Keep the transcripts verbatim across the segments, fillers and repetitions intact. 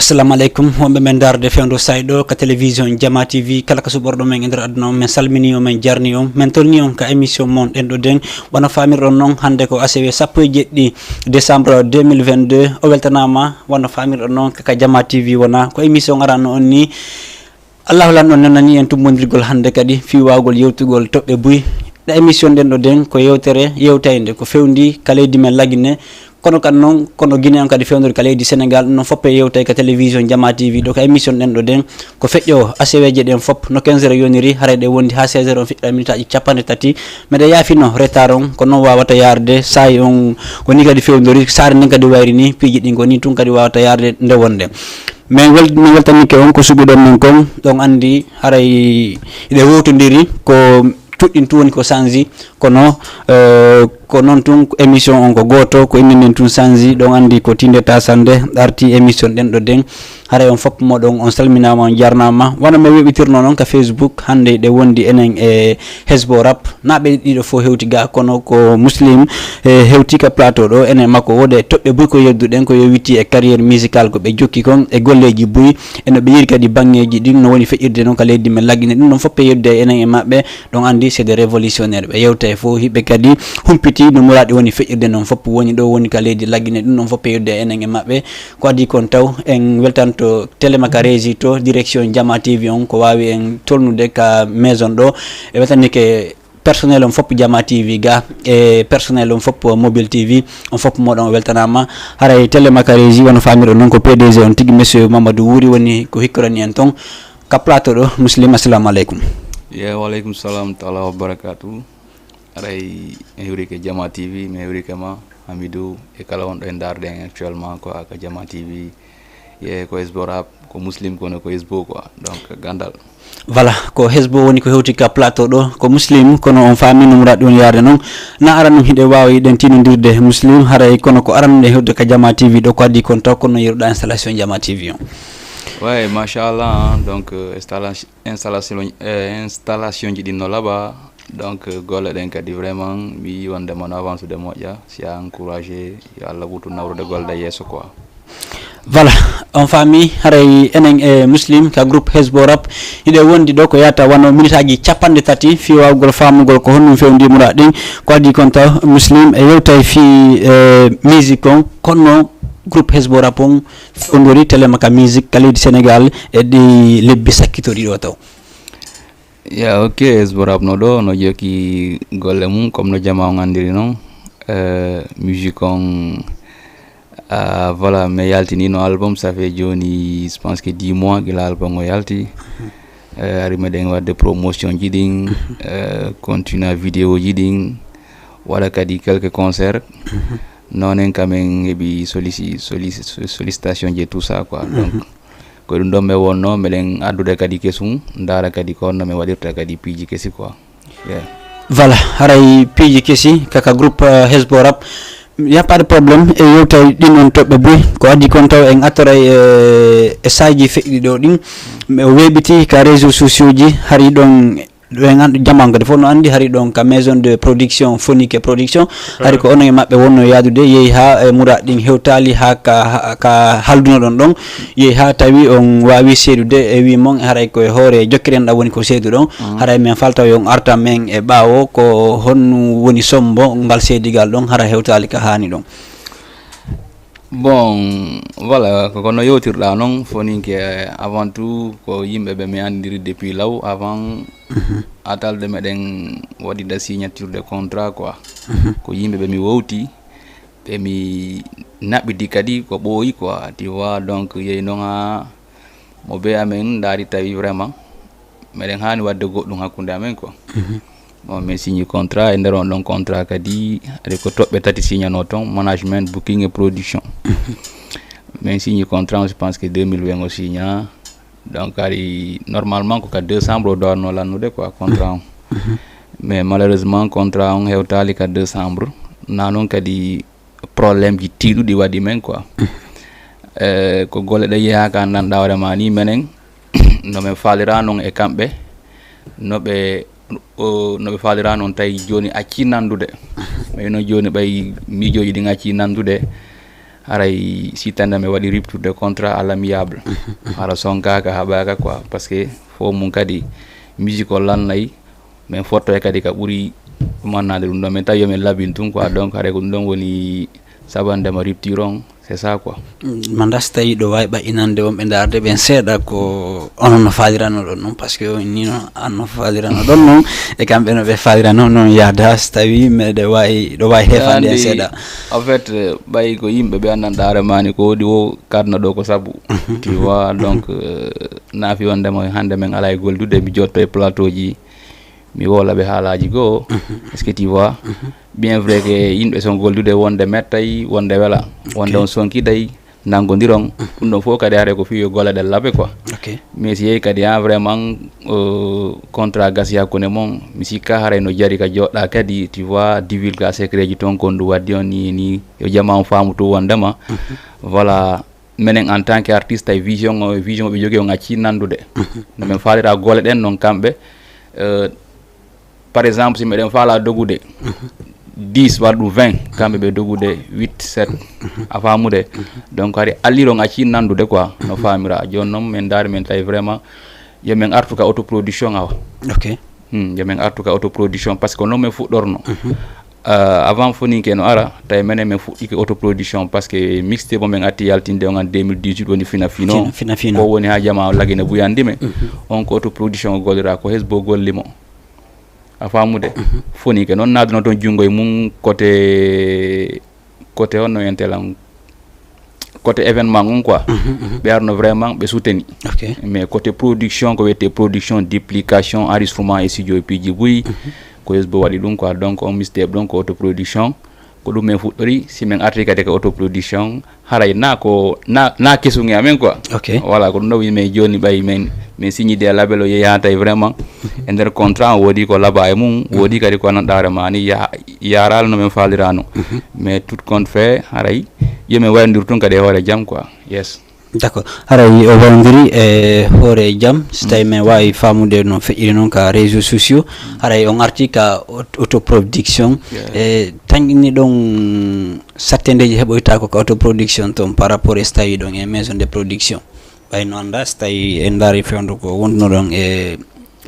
Assalamu aleykum, wonɓe men ndaarde fewndo sayɗo ka télévision Jama T V, kala ka suɓorɗo men e nder aduna on, men salmini on, men jarni on, men tolni on ka émission mon ɗen ɗo den. Wano faamirɗon non, hannde ko asewe sappo e jeɗɗi décembre deux mille vingt-deux. O weltanaama, wano faamirɗon non, ka, ka Jama T V wona. Ko émission arano on ni. Allahu lanɗo nennani en tummbondirgol hannde kadi fii waawgol yewtugol toɓɓe buy. Ɗa émission ɗen ɗo den ko yewtere yewtaynde ko fewndi ka leydi men Lagine. Kono kan non, kono Guinée on kadi fewndori ka leydi Sénégal, ɗum non foppe yewtay ka télévision Jama T V ɗo ka émission ɗen ɗo den. Ko feƴƴo aseweeje ɗen fop no quinze heures yoniri, haray ɗe wondi haa seize heures on fiɗɗa minutaaji capanɗe tati. Meɗa yaafino retard on, ko non wawata yaarde, saa'i on ko ni kadi fewndori, saare nden kadi wayri ni, piiji ɗin ko ni tun kadi wawata yaarde nde wonde. Min wel-, min weltanike on ko suɓiɗon min kon, ɗon anndi haray iɗe wowtondiri ko cuɗɗin tun woni ko sanji, kono, eh, ko noon tun émission on ko gooto, ko inde nden tun sanji, ɗon anndi ko tinde tasande arti émission ɗen ɗo den. Haray on fop moɗon on salminaama, on jarnaama. Wano mi weɓitirno noon ka Facebook, hannde ɗe wondi enen e Hesbo Rap. Naa ɓe ɗiɗo fof hewti ga, kono ko Muslim, eh, hewti ka plateau ɗo. Enen makko wooda e toɓɓe buy ko yedduɗen, ko yowiti e carrière musicale ko ɓe jokki kon, e golleeji buy, e no ɓe yiɗi kadi baŋŋeeji ɗin, no woni feƴƴirde noon ka leydi men Lagine. Ɗum ɗon fof ɓe yeddude e enen e maɓɓe, ɗon anndi c'est des révolutionnaires. Ɓe yewta e fof, hiɓe kadi humpiti no muraaɗi woni feƴƴirde noon fof woni ɗo woni ka leydi Lagine. Ɗum ɗon fof ɓe yeddude e enen e maɓɓe. Ko adii kon taw, en weltanto Télémaca Régie to direction Jama T V on, ko waawi en tolnude ka maison ɗo. E weltanike personnel on fof Jama T V ga, e personnel on fof Mobile T V, on fof moɗon o weltanaama. Haray Télémaca Régie, wano faamirɗon noon, ko P D G on tigi, monsieur Mamadou Wuri, woni ko hikkorani en ton ka plateau ɗo. Muslim, assalamu aleykum. Ye, wa aleykum salam taala wa barakatuh. Haray mi hewrike Jama T V, mi hewrike ma, Hamidou, e kala wonɗo e ndaarde en actuellement ko ka Jama T V. Ye, ko Hesbo Rap, ko Muslim, kono ko Hesbo quoi. Donc, gandal. Voilà, ko Hesbo woni ko hewti ka plateau ɗo, ko Muslim, kono on faami no muraaɗi woni yaarde noon. Na ara noon hiɗe waawi ɗen tinondirde Muslim, haray kono ko aran ɗen hewtude ka Jama T V ɗo, ko adii kon taw kono yeruɗa installation Jama T V on. Ouais, machallah, hein. Donc, euh, installation, installation, euh, installation ji ɗin no laaɓa. Donc, euh, golle ɗen kadi vraiment, mi yii wonde mo no avance de moƴƴa. Si a encouragé, yo Allah wutu nawrude golle ɗe yeeso quoi. Voilà, on faami, haray enen e Muslim ka groupe Hesbo Rap, hiɗe wondi ɗo ko yata wano minitaaji capanɗe tati, fii waawgol faamugol ko honɗum fewndi muraaɗi ɗin. Ko adii kon taw Muslim e yewtay fii, eh, musique on, kono groupe Hesbo Rap on fewndori Télémaca Musique ka leydi Sénégal e ɗi lebbi sakkitori ɗo taw. Ya, ok, Hesbo Rap no ɗo, no jokki golle mum, comme no jama on anndiri noon. Eh, musique on, ah, voilà, mi yaltinino album, ça fait jooni, je pense que dix mois gila album o yalti. Eh, ari meɗen waɗde promotion ji ɗin, eh, continue vidéo ji ɗin, waɗa kadi quelques concerts. Noon en kam en heɓi sollici-, sollici-, sollicitation ji e tout ça quoi. Donc, ko ɗum ɗon mi wonno, meɗen addude kadi kesum, ndaara kadi ko honno mi waɗirta kadi piiji kesi quoi. Yeah. Voilà, haray piiji kesi kaka groupe, euh, Hesbo Rap. Y a pas de problème, e yewtay ɗin on toɓɓe buy. Ko adii kon taw en artoray, euh, e saaji feƴƴi ɗo ɗin. Mi weeɓiti ka réseaux sociaux ji, hari ɗon, ɗo en anndi jaman kadi fof no anndi, hari ɗon ka maison de production, Fonike Production. Hari ko onon e maɓɓe wonno yaadude, yehi haa, e, muraaɗi ɗin hewtaali haa ka, haa ka haldunoɗon ɗon. Yehi haa tawi on waawi seedude e wii mon, haray ko e hoore jokkiren ɗam woni ko seeduɗon. Mm. Haray min falta yo on artan men e ɓaawo, ko honno woni sombo ngal seedigal ɗon, hara hewtaali ka haani ɗon. Bon, voilà, ko, ko no yewtirɗa noon, Foninke, avant tout, ko yimɓe ɓe mi anndiri depuis law, avant, mhm, atalde meɗen waɗida signature de contrat quoi. Mhm. Ko yimɓe ɓe mi wowti, ɓe mi naɓɓidi kadi ko ɓooyi quoi, tu vois. Donc, yehi noon haa mo be amen ndaari tawi vraiment meɗen haani waɗde goɗɗum hakkunde amen quoi. Mhm. Bon, min signi contrat, e nder on ɗon contrat kadi, ari ko toɓɓe tati signano toon, management, booking et production. Mhm. Min signi contrat, je pense que deux mille vingt o signa. Donc, ari normalement ko ka décembre o dowanno lannude quoi, contrat on. Mhm. Mais malheureusement, contrat on hewtaali ka décembre. Na noon kadi problème ji tiiɗuɗi waɗi men quoi. Eh, ko golle ɗe yehaa ka anndanɗaa hoore ma ni, menen no min faalira noon e kamɓe, no ɓe, o, no ɓe faalira noon, tawi jooni accii nanndude. Mais noon jooni ɓay miijooji ɗin accii nanndude, Haray si tanda mi waɗi rupture de contrat à l'amiable. Hara sonkaaka haɓaaka quoi, parce que fo mum kadi musique o lannay, min fottoye kadi ka ɓuri mannade ɗum ɗon, min tawi yomin labin tun quoi. Donc haray ko ɗum ɗon woni sabandema rupture on, c'est ça quoi. Manda so tawi ɗo wawi ɓaƴinande wonɓe ndaarde ɓen seeɗa, ko onon no faalirano ɗon noon, parce que ni noon an no faalirano ɗon noon e kamɓe no ɓe faalirano noon yahda, so tawi meɗe wawi ɗo wawi hefande en seeɗa. En fait, ɓay ko yimɓe ɓe andan ɗaare mani ko wodi o kadna ɗo ko sabu, tu vois. Donc naafi wondema hande min ala e goldude, mi jotto e plateau ji, mi wola ɓe haalaji goo. Est-ce que tu vois? Bien vrai que yimɓe son goldude wonde mettay, wonde wela, wonde on sonkiday, nanngodiron. Ɗum ɗon fof kadi haray ko fii yo golle ɗen laaɓe quoi. Mais si yehi kadi ha vraiment contrat gasi hakkunde mon, mi sikka haray no jari ka joɗɗa kadi, tu vois, divulga secret ji toon, kon ɗum waddi on ni ni, yo jama on faamu tout wondema. Voilà, menen en tant que artiste, tawi vision o vision ɓe jogii on acci nanndude. No min faalira golle ɗen noon kamɓe, par exemple si meɗen faala dogude dix waɗa ɗum vingt, kamɓe ɓe dogude huit sept. A faamude? Donc hari alliron acci nanndude quoi, no faamira. Jooni noon min ndaari min tawi vraiment yo min artu ka autoproduction awa. Ok. Hmm, yo min artu ka autoproduction, parce que noon min fuɗɗorno. Euh, avant foninke no ara, tawi menen min fuɗɗike autoproduction, parce que mixte mo min atti yaltinde on en deux mille dix-huit woni fina fino. Fina fino. Ko woni ha jama lagine buyandi me. On ko autoproduction o gollira, ko hesbo golli mo. A faamude? Foninke noon naadno toon junngo e mum côté côté on no wiyante lan, côté événement on quoi. Ɓe arno vraiment ɓe souteni. Mais côté production, ko wiyete production, duplication, enregistrement e studio e piiji buy, ko hesbo waɗi ɗum quoi. Donc on mixtape ɗon ko autoproduction. Ko ɗum min fuɗɗori. Si min arti kadi ko autoproduction, haray na ko na na kesun e amen quoi. Ok. Voilà, ko ɗum ɗo wi min jooni ɓay min min signide e label o, yehi ha tawi vraiment e nder contrat o woodi ko laaɓa e mum, woodi kadi ko nan ɗaare ma ni ya- yaaraali no min faalirano. Mais tout compte fait haray yo min wayndir tun kadi e hoore jam quoi. Yes. D'accord. Haray o wawdiri e hoore jam, so tawi min wawi famude no feƴƴiri noon ka réseau sociaux. Haray on arti ka aut- autoproduction. E tanƴini ɗon sattendeji heɓoyta ko ka autoproduction toon par rapport e so tawi ɗon e maison de production? Ɓay no anda so tawi en ndaari fewndo ko wonduno ɗon e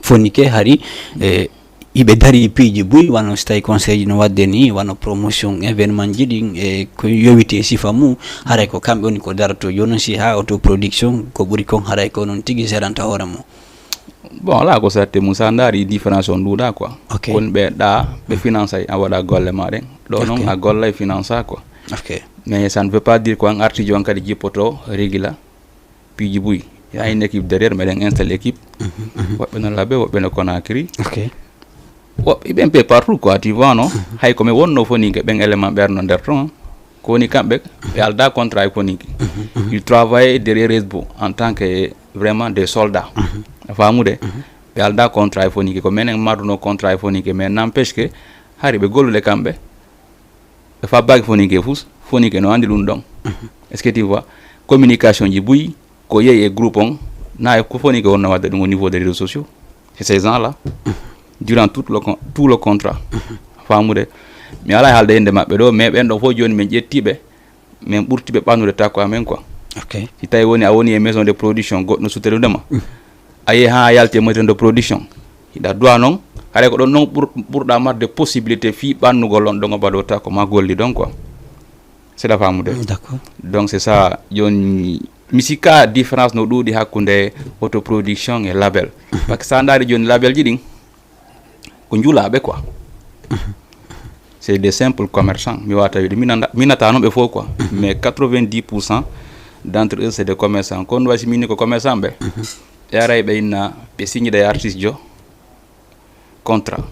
fonike hari e iɓe dari piiji buy, wano so tawi conseil ji no wadde ni, wano promotion événement ji ɗin e ko yowiti e sifa mum. Haray ko kamɓe woni ko daroto. Jooni si ha autoproduction ko ɓuri kon, haray ko noon tigi seranta hoore mum. Bon, ala ko satte mum, sa ndaari différence on ɗuuɗa quoi. Ok. Kon ɓe ɗa ɓe finance ay a waɗa golle ma ɗen, ɗo noon a golla e finance quoi. Ok. Mais ça ne veut pas dire ko an artijo on kadi jippoto régula piiji buy. Il y a une équipe derrière, meɗen installe équipe. Woɓɓe no Labe, woɓɓe no Conakry. Ok. Woɓɓe ɓen pe partout quoi, tu vois non? Hay ko mi wonno foninke ɓen élément ɓerno nder ton. Ko woni kamɓe ɓe alda contrat e foninke. Il travaille derrière hesbo en tant que vraiment des soldats. A famude? Ɓe alda contrat e foninke, ko menen marduno contrat e foninke, mais n'empêche que hari ɓe gollude kamɓe. Ɓe fabbaaki foninke fus, foninke no andi ɗum ɗon. Est-ce que tu vois? Communication ji buy ko yehi e groupe on, na e ko foninke wonno wadde ɗum au niveau des réseaux sociaux. C'est ces gens là durant tout le con- tout le contrat. Famude? Mi ala e haalde innde maɓɓe ɗo, mais ɓen ɗo fof jooni min ƴettiɓe, min ɓurtiɓe ɓannude takko amen quoi. Ok. Si tawi woni a woni e maison de production goɗɗo no sutedudema, a yehi ha a yalti e moytendo production, hiɗa duwa noon, haray ko ɗon noon ɓur- ɓurɗa marde possibilité fii ɓannugol on ɗon o baɗo takko ma golli ɗon quoi. Seɗa famude? D'accord. Donc c'est ça. Jooni mi sikka différence no ɗuuɗi hakkunde autoproduction e label. Parce que sa ndaari jooni label ji ɗin ko njulaɓe quoi. C'est des simples commerçants, mi wata wiide minata noon ɓe fof quoi. Mais quatre-vingt-dix pour cent d'entre eux c'est des commerçants. Kono way si mini ko commerçant ɓe, ɓe aray ɓe inna ɓe signida e artiste jo contrat.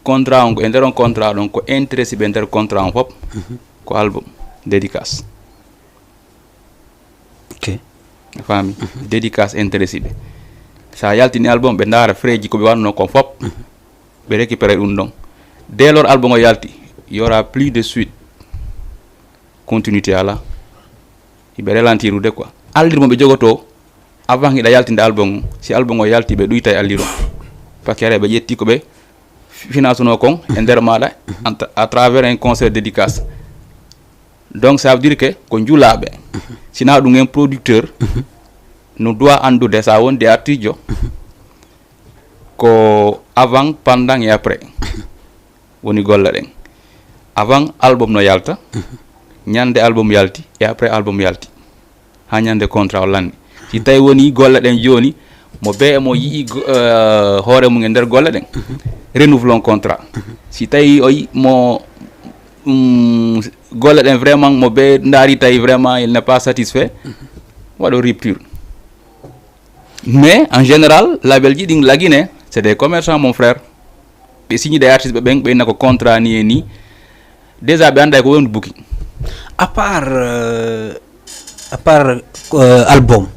Contrat on ko e nder on contrat ɗon ko intéressé ɓe nder contrat on fof ko album, dédicace. Ok. A faami? Dédicace intéressé ɓe. Sa yaltini album ɓe ndaara frais ji ko ɓe wanno kon fof, ɓe récupéré ɗum ɗon. Dès lors album o yalti, y aura plus de suite. Continuité ala. Hiɓe ralentir ude quoi. Allir mo ɓe jogoto avant hiɗa yaltinde album o, si album o yalti ɓe ɗuyta e allir o. Parce que ara ɓe ƴetti ko ɓe finance no kon e nder maɗa à travers un concert dédicace. Donc ça veut dire que ko njulaaɓe. Sinaa ɗum en producteur no doit anndude so a wondi artiijo, ko avant, pendant et après woni golle ɗen. Avant album no yalta, ñande album yalti, et après album yalti, haa ñande contrat o lanni. Si tawi woni golle ɗen jooni, mo bee mo yi'i go- eh, hoore mum e nder golle ɗen, renouvelons contrat. Si tawi o yi mo mm, golle ɗen vraiment mo bee ndaari tawi vraiment il n'est pas satisfait, waɗo rupture. Mais en général label ji ɗin lagine, c'est des commerçants, mon frère. Ɓe signe des artistes ɓe ɓen, ɓe inna ko contrat ni e ni. Déjà ɓe annda ko woni booking. À part euh, à part euh, album,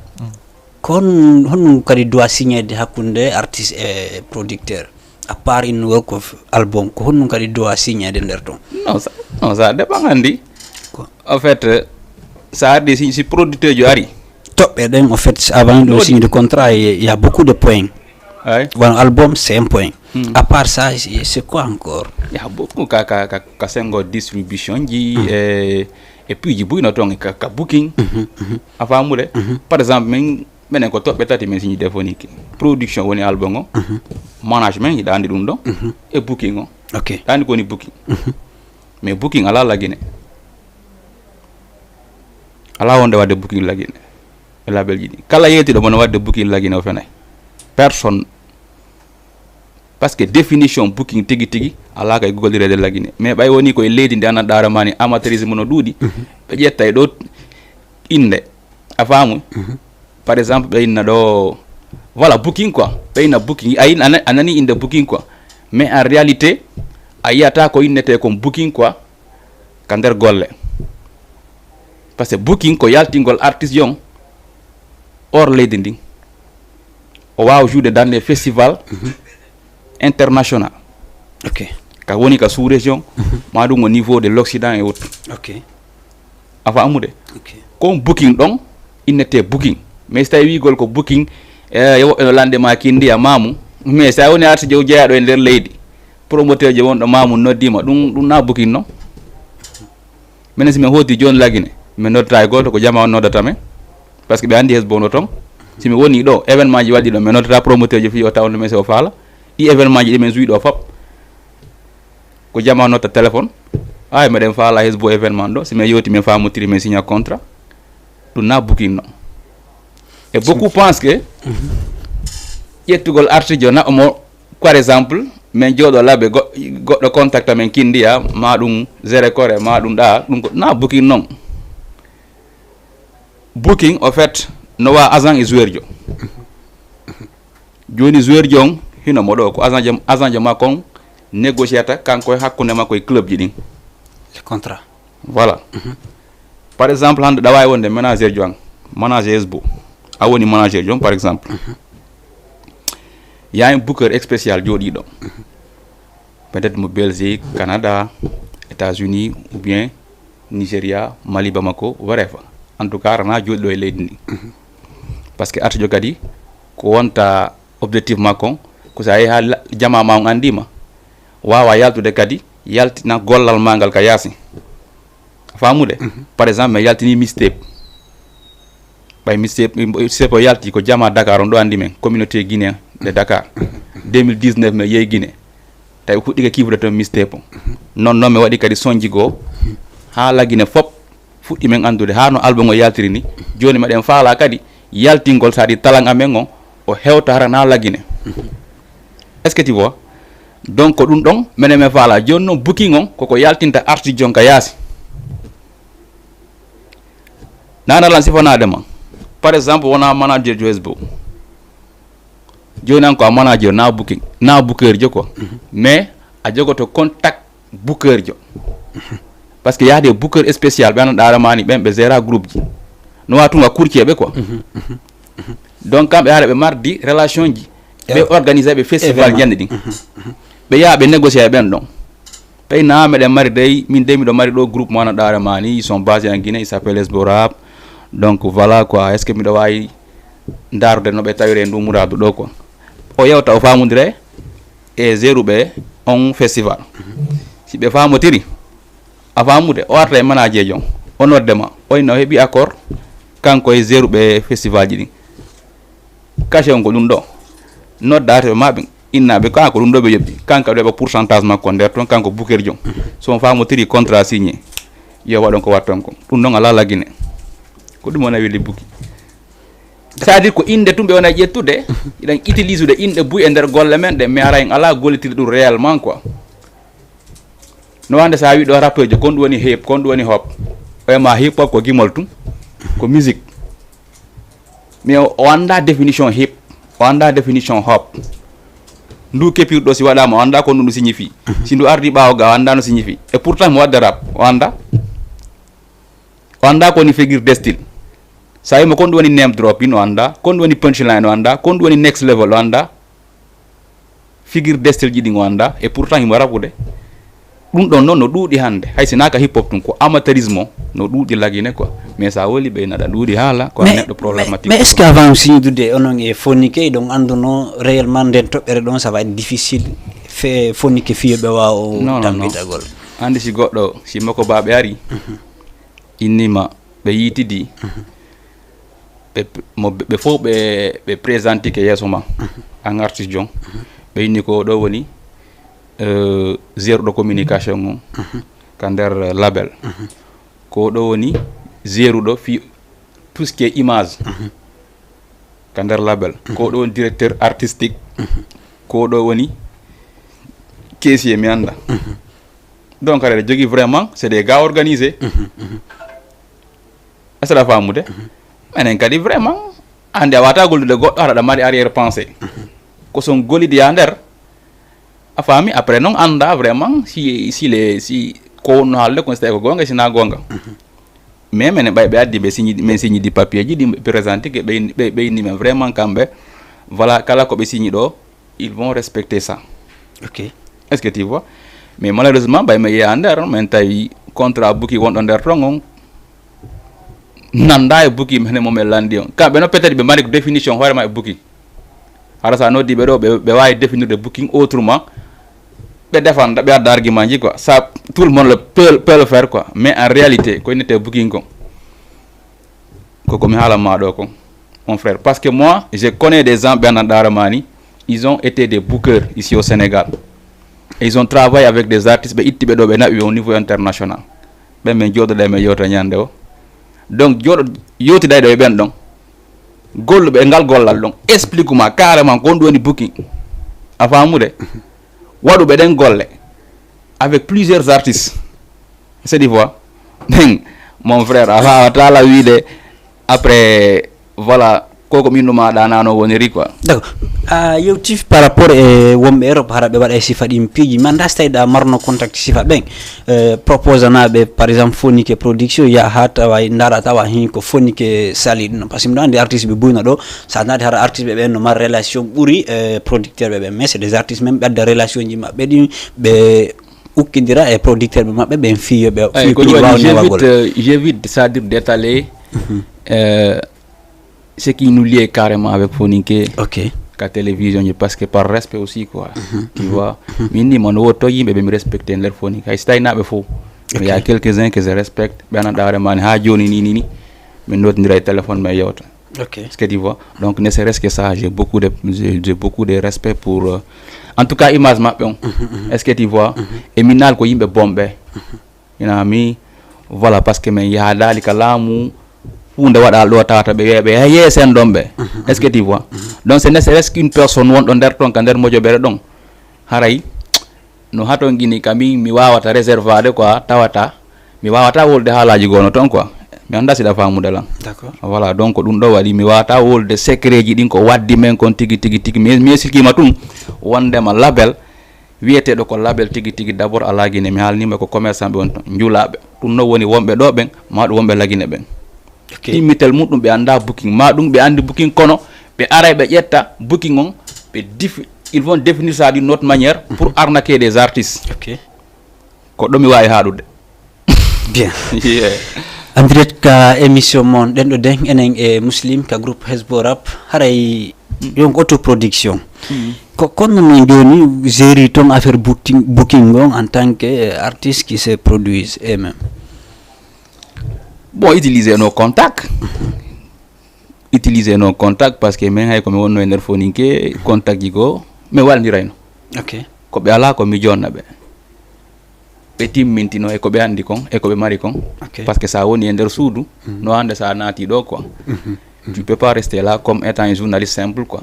kon honɗum kadi doit signede hakkunde artiste e producteur? À part in work of album, ko honɗum kadi doit signede nder ton? Non, ça, non, ça dépend, anndi. Ko- En fait euh, ça ardi si, si producteur jo ari. Toɓɓe ɗen, en fait, avant de signer de contrat, il y a beaucoup de points. Ay. Bon, album, c'est un point. À part ça, c'est c'est quoi encore? Il y a beaucoup ka, ka, ka, ka sengo distribution ji e, e piiji buy no toon ka, ka booking. A faamude? Par exemple, min minen ko toɓɓe tati min signe de foni ki. Production woni album o. Management, hiɗa anndi ɗum ɗon. E booking o. Ok. Ɗa anndi ko woni booking. Mais booking alaa lagine. Alaa wonde waɗde booking lagine e label ji ɗi. Kala yeytiɗo mo no waɗde booking lagine o fenay. Personne. Parce que définition booking tigi tigi alaa kay gollireede lagine. Mais ɓay woni ko e leydi ndi ana ɗaara mani amateurisme no ɗuuɗi. Ɓe ƴetta e ɗo innde. A faamu? Par exemple ɓe inna ɗo, voilà, booking quoi. Ɓe inna booking, a in- a na- a nani innde booking quoi. Mais en réalité a yiyata ko innetee kon booking quoi ka nder golle. Parce que booking ko yaltingol artiste yon hors leydi ndin, o waawa jouer dans des festivals international. Ok. Ka woni ka sous région, ma ɗum au niveau de l'occident et autres. Ok. A faamude? Ok. Kon booking ɗon innetee booking. Mais si tawi wiigol ko booking, e woɓɓe no lande ma kindiya mamu. Mais sa woni artiste jeyaɗo e nder leydi, promoteur je wonɗo mamu noddima, ɗum ɗum na booking non. Minen si min hooti jooni lagine, min noddata e gooto, ko jama on noddata min. Parce que ɓe anndi hesbo no toon. Si mi woni ɗo, événement ji waɗi ɗo, min noddata promoteur ji fii o tawnoo min si o faala. Ɗi événement ji ɗi min suwi ɗo fop, ko jama notta téléphone. Ay, meɗen faala hesbo événement ɗo, si min yewti min faamotiri min signa contrat. Ɗum na booking non. Et beaucoup pense que ƴettugol artijo na omo, par exemple, min jooɗo labe go- goɗɗo contacta min kindiya ma ɗum zere kore ma ɗum ɗa ɗum ko na booking non. Booking au fait no wa agent e joueur jo. Joni joueur jo on hino mo ɗo ko agent jo, agent jo makko on négociata kanko e hakkunde makko e club ji ɗin. Le contrat. Voilà. Par exemple hande ɗa wawi wonde manager jo an, manager hesbo, a woni manager jo on par exemple. Ya en booker spécial jooɗiɗo peut-être mo Belgique, Canada, États-Unis ou bien Nigeria, Mali, Bamako, whatever. En tout cas rana jooɗiɗo e leydi ndi. Parce que artijo kadi ko wonta objectif makko on, ko sa yeehi ha la- jama ma on andima, wawa yaltude kadi yaltina gollal ma ngal ka yaasi. A famude? Par exemple mi yaltini mixtape. Ɓay mixtape, mixtape o yalti ko jama Dakar on ɗo andi men, communauté guinéen de Dakar. Deux mille dix-neuf mi yehi Guinée, tawi fuɗɗike kiifude toon mixtape on. Non non mi waɗi kadi sonji goo ha lagine fop fuɗɗi men andude ha no album o yaltiri ni. Joni meɗen faala kadi yaltingol sadi talan amen on o hewta hara na lagine. Est-ce que tu vois? Donc ko ɗum ɗon menen men faala. Joni noon booking on koko yaltinta artijo on ka yaasi. Nana lan sifanade ma, par exemple wona manager jo hesbo. Joni an ko a manager na booking na booker jo quoi. Mais a jogoto contact booker jo. Parce que yahde booker spécial ɓe ana ɗaramani ɓen ɓe gérant groupe ji. No wa tun a courtier ɓe quoi. Donc kamɓe hara ɓe mardi relation ji, ɓe organiser ɓe festival ñande ɗin. Ɓe yaha ɓe négocier e ɓen ɗon. Ɓey na meɗen mari dey, min dey miɗo mari ɗo groupe mo ana ɗaramani, ils sont basés en Guinée, ils s'appellent Hesbo Rap. Donc voilà quoi, est-ce que miɗo wawi ndarude no ɓe tawire e ndu muradu ɗo quoi. O yewta o famodire e géruɓe on festival. Si ɓe famotiri, a famude, o arta e manager jon. O nodde ma, o inna o heɓi accord, kanko e zeruɓe festival ji ɗin. Cachet on ko ɗum ɗo. Nodda artiɓe ma ɓen, inna ɓe, ka ko ɗum ɗo ɓe yoɓi. Kanko aɗa yoɓa pourcentage makko nder ton, kanko booker jom. So on famotiri contrat signé, yo waɗon ko watton ko. Ɗum ɗon alaa lagine. Ko ɗum wona weli buki. C'est-à-dire ko innde tun ɓe wona ƴettude, iɗen utilise ude inɗe buy e nder golle men ɗe, mais ara en alaa gollitirde ɗum réellement quoi. No wande sa wi ɗo rappejo, kon ɗum woni hip, kon ɗum woni hop. O ma hip hop ko gimol tun, ko musique. Mais o, o annda définition hip, o annda définition hop. Ndu kepirɗo si waɗama, o annda ko ndu signifie. Si ndu ardi ɓawo ga, o annda no signifie. Et pourtant mo wadde rap, o annda. O annda ko woni figure de style. Sa wimo kon ɗum woni name dropping, o annda. Kon ɗum woni punchline, o annda. Kon ɗum woni next level, o annda. Figure de style ji ɗin o annda. Et pourtant himo rapude. Ɗum ɗon noon no ɗuuɗi hannde. Hay si naaka hip hop tun, ko amateurisme no ɗuuɗi lagine quoi. Mais sa woli ɓe naɗa ɗuuɗi haala, ko neɗɗo problématique. Mais est-ce que avant signude onon e Fonike, ɗon annduno réellement nden toɓɓere ɗon, ça va être difficile fe Fonike fiyo ɓe waawa o tambitagol? Anndi si goɗɗo, si makko baaɓe ari, innima, ɓe yiitidi, ɓe, mo, ɓe fof ɓe, ɓe présentike yeeso ma, an artiste jon, ɓe inni ko ɗo woni, euh, zéro ɗo communication on, ka nder label. Ko ɗo woni zéro ɗo fi tout ce qui est image, ka nder label. Ko ɗo woni directeur artistique, ko ɗo woni caissier, mi annda. Donc aɗa jogii vraiment, c'est des gars organisés. Est-ce que aɗa faamude? Menen kadi vraiment, hannde a wata gollude goɗɗo haɗa aɗa mari arrière pensée. Ko son gollidiya nder, a faami, après noon annda vraiment si, si le, si ko wonno haalde kon, si tawi ko goonga, si na goonga. Mais menen ɓay ɓe addi, ɓe signi, min signidi papier ji ɗi ɓe présenti ke, ɓe, ɓe, ɓe inni men vraiment kamɓe, voilà, kala ko ɓe signi ɗo, ils vont respecter ça. Ok. Est-ce que tu vois? Mais malheureusement, ɓay mi yeeya nder, min tawi contrat buki wonɗo nder ton on, nanda e buki mene mo min landi on. Kamɓe no peut-être ɓe mari définition hoore ma e buki. Hara sa noddi ɓe ɗo, ɓe, ɓe waawi définirde booking autrement. Ɓe defan, ɓe adda argument ji quoi. Ça, tout le monde le peut, peut le faire quoi. Mais en réalité, ko innete booking kon, ko ko mi haala ma ɗo kon, mon frère. Parce que moi, je connais des gens, ɓe annda Daara Mani, ils ont été des bookers ici au Sénégal. Et ils ont travaillé avec des artistes, ɓe itti ɓe ɗo, ɓe naɓi ɓe au niveau international. Ɓen min jooɗoɗa, min yewta ñande o. Donc, jooɗo, yewtiday ɗo e ɓen ɗon. Golluɓe e ngal gollal ɗon. Explique ma carrément ko honɗum woni booking. A faamude? Waɗuɓe ɗen golle avec plusieurs artistes. C'est des fois. Ɗen, mon frère, a waawata la wiide après, voilà, ko ko min ɗum aɗa nano woniri quoi. D'accord. A yewti par rapport e wonɓe Europe, hara ɓe waɗa e sifa ɗin piiji. Mi annda si tawi ɗa marno contact sifa ɓen. Eh, proposanaɓe, par exemple, Fonike Production, yaha ha tawa, ndara tawa hin ko Fonike sali ɗum. Parce que miɗo anndi artiste ɓe buyno ɗo, sa naati hara artiste ɓe ɓen no mari relation ɓuri, eh, producteur ɓe ɓen. Mais c'est des artistes même ɓe adda relation ji maɓɓe ɗin, ɓe ukkidira e producteur ɓe maɓɓe ɓen fiyo ɓe. Eyyi, ko ɗum waɗi, j'évite, euh, j'évite, c'est-à-dire d'étaler, euh, ce qui nous lie carrément avec Foninke, ok, ka télévision, parce que par respect aussi, quoi. Tu vois, min ni man woto yimɓe ɓe mi respecte nder Foninke, hay si tawi naɓe fof. Mais il y a quelques-uns que je respecte, ɓe ana ɗaare mani ha joni ni, ni, ni. Min notodira e téléphone, mais yewta. Ok. Est-ce que tu vois? Donc, ne serait-ce que ça, j'ai beaucoup de, j'ai, j'ai beaucoup de respect pour, euh, en tout cas, image maɓɓe on. Est-ce que tu vois? Et mi naal ko yimɓe bonɓe. Ina mi, voilà, parce que min yaha daali ka laamu, huunde waɗal ɗo tawata ɓe wiya ɓe yeesen ɗon ɓe. Est-ce que tu vois? Donc, c'est ne serait-ce qu'une personne wonɗo nder ton, ka nder mojoɓere ɗon, haray no haton gini ka min mi wawata réservade quoi, tawata mi wawata wolde haalaji gono ton quoi. Mi anda siɗa famude lan. D'accord. Voilà, donc ɗum ɗo waɗi mi wawata wolde secret ji ɗin ko waddi men kon tigi, tigi, tigi. Mi, mi expliquima ɗum wondema label wiyeteɗo ko label tigi tigi, d'abord ala Guinée, mi haalnima ko commerçant ɓe woni ton, njulaɓe. Ɗum no woni wonɓe ɗo ɓen, ma ɗum wonɓe la Guinée ɓen. Ok. Timmitel muɗum ɓe anda booking, ma ɗum ɓe andi booking, kono ɓe aray ɓe ƴetta booking on, ɓe difi-, ils vont définir ça d'une autre manière pour arnaquer des artistes. Ok. Ko ɗo mi wawi haɗude. Bien. Yeah. En direct ka émission mon Ɗenɗo Den, enen e Muslim ka groupe Hezbo Rap. Haray donc autoproduction. Ko kono non joni gérer ton affaire booking, booking on en tant que, euh, artiste qui se produise eux-mêmes. Bon, utiliser no contact. Utiliser no contact, parce que min hay ko mi wonno e nder foninke, contact ji goo mi wallidirayno. Ok. Ko ɓe alaa ko mi jonna ɓe. Ɓe timmintino e ko ɓe anndi kon e ko ɓe mari kon. Ok. Parce que sa woni e nder suudu, no hannde sa naati ɗo quoi. Tu peux pas rester là comme étant un journaliste simple quoi.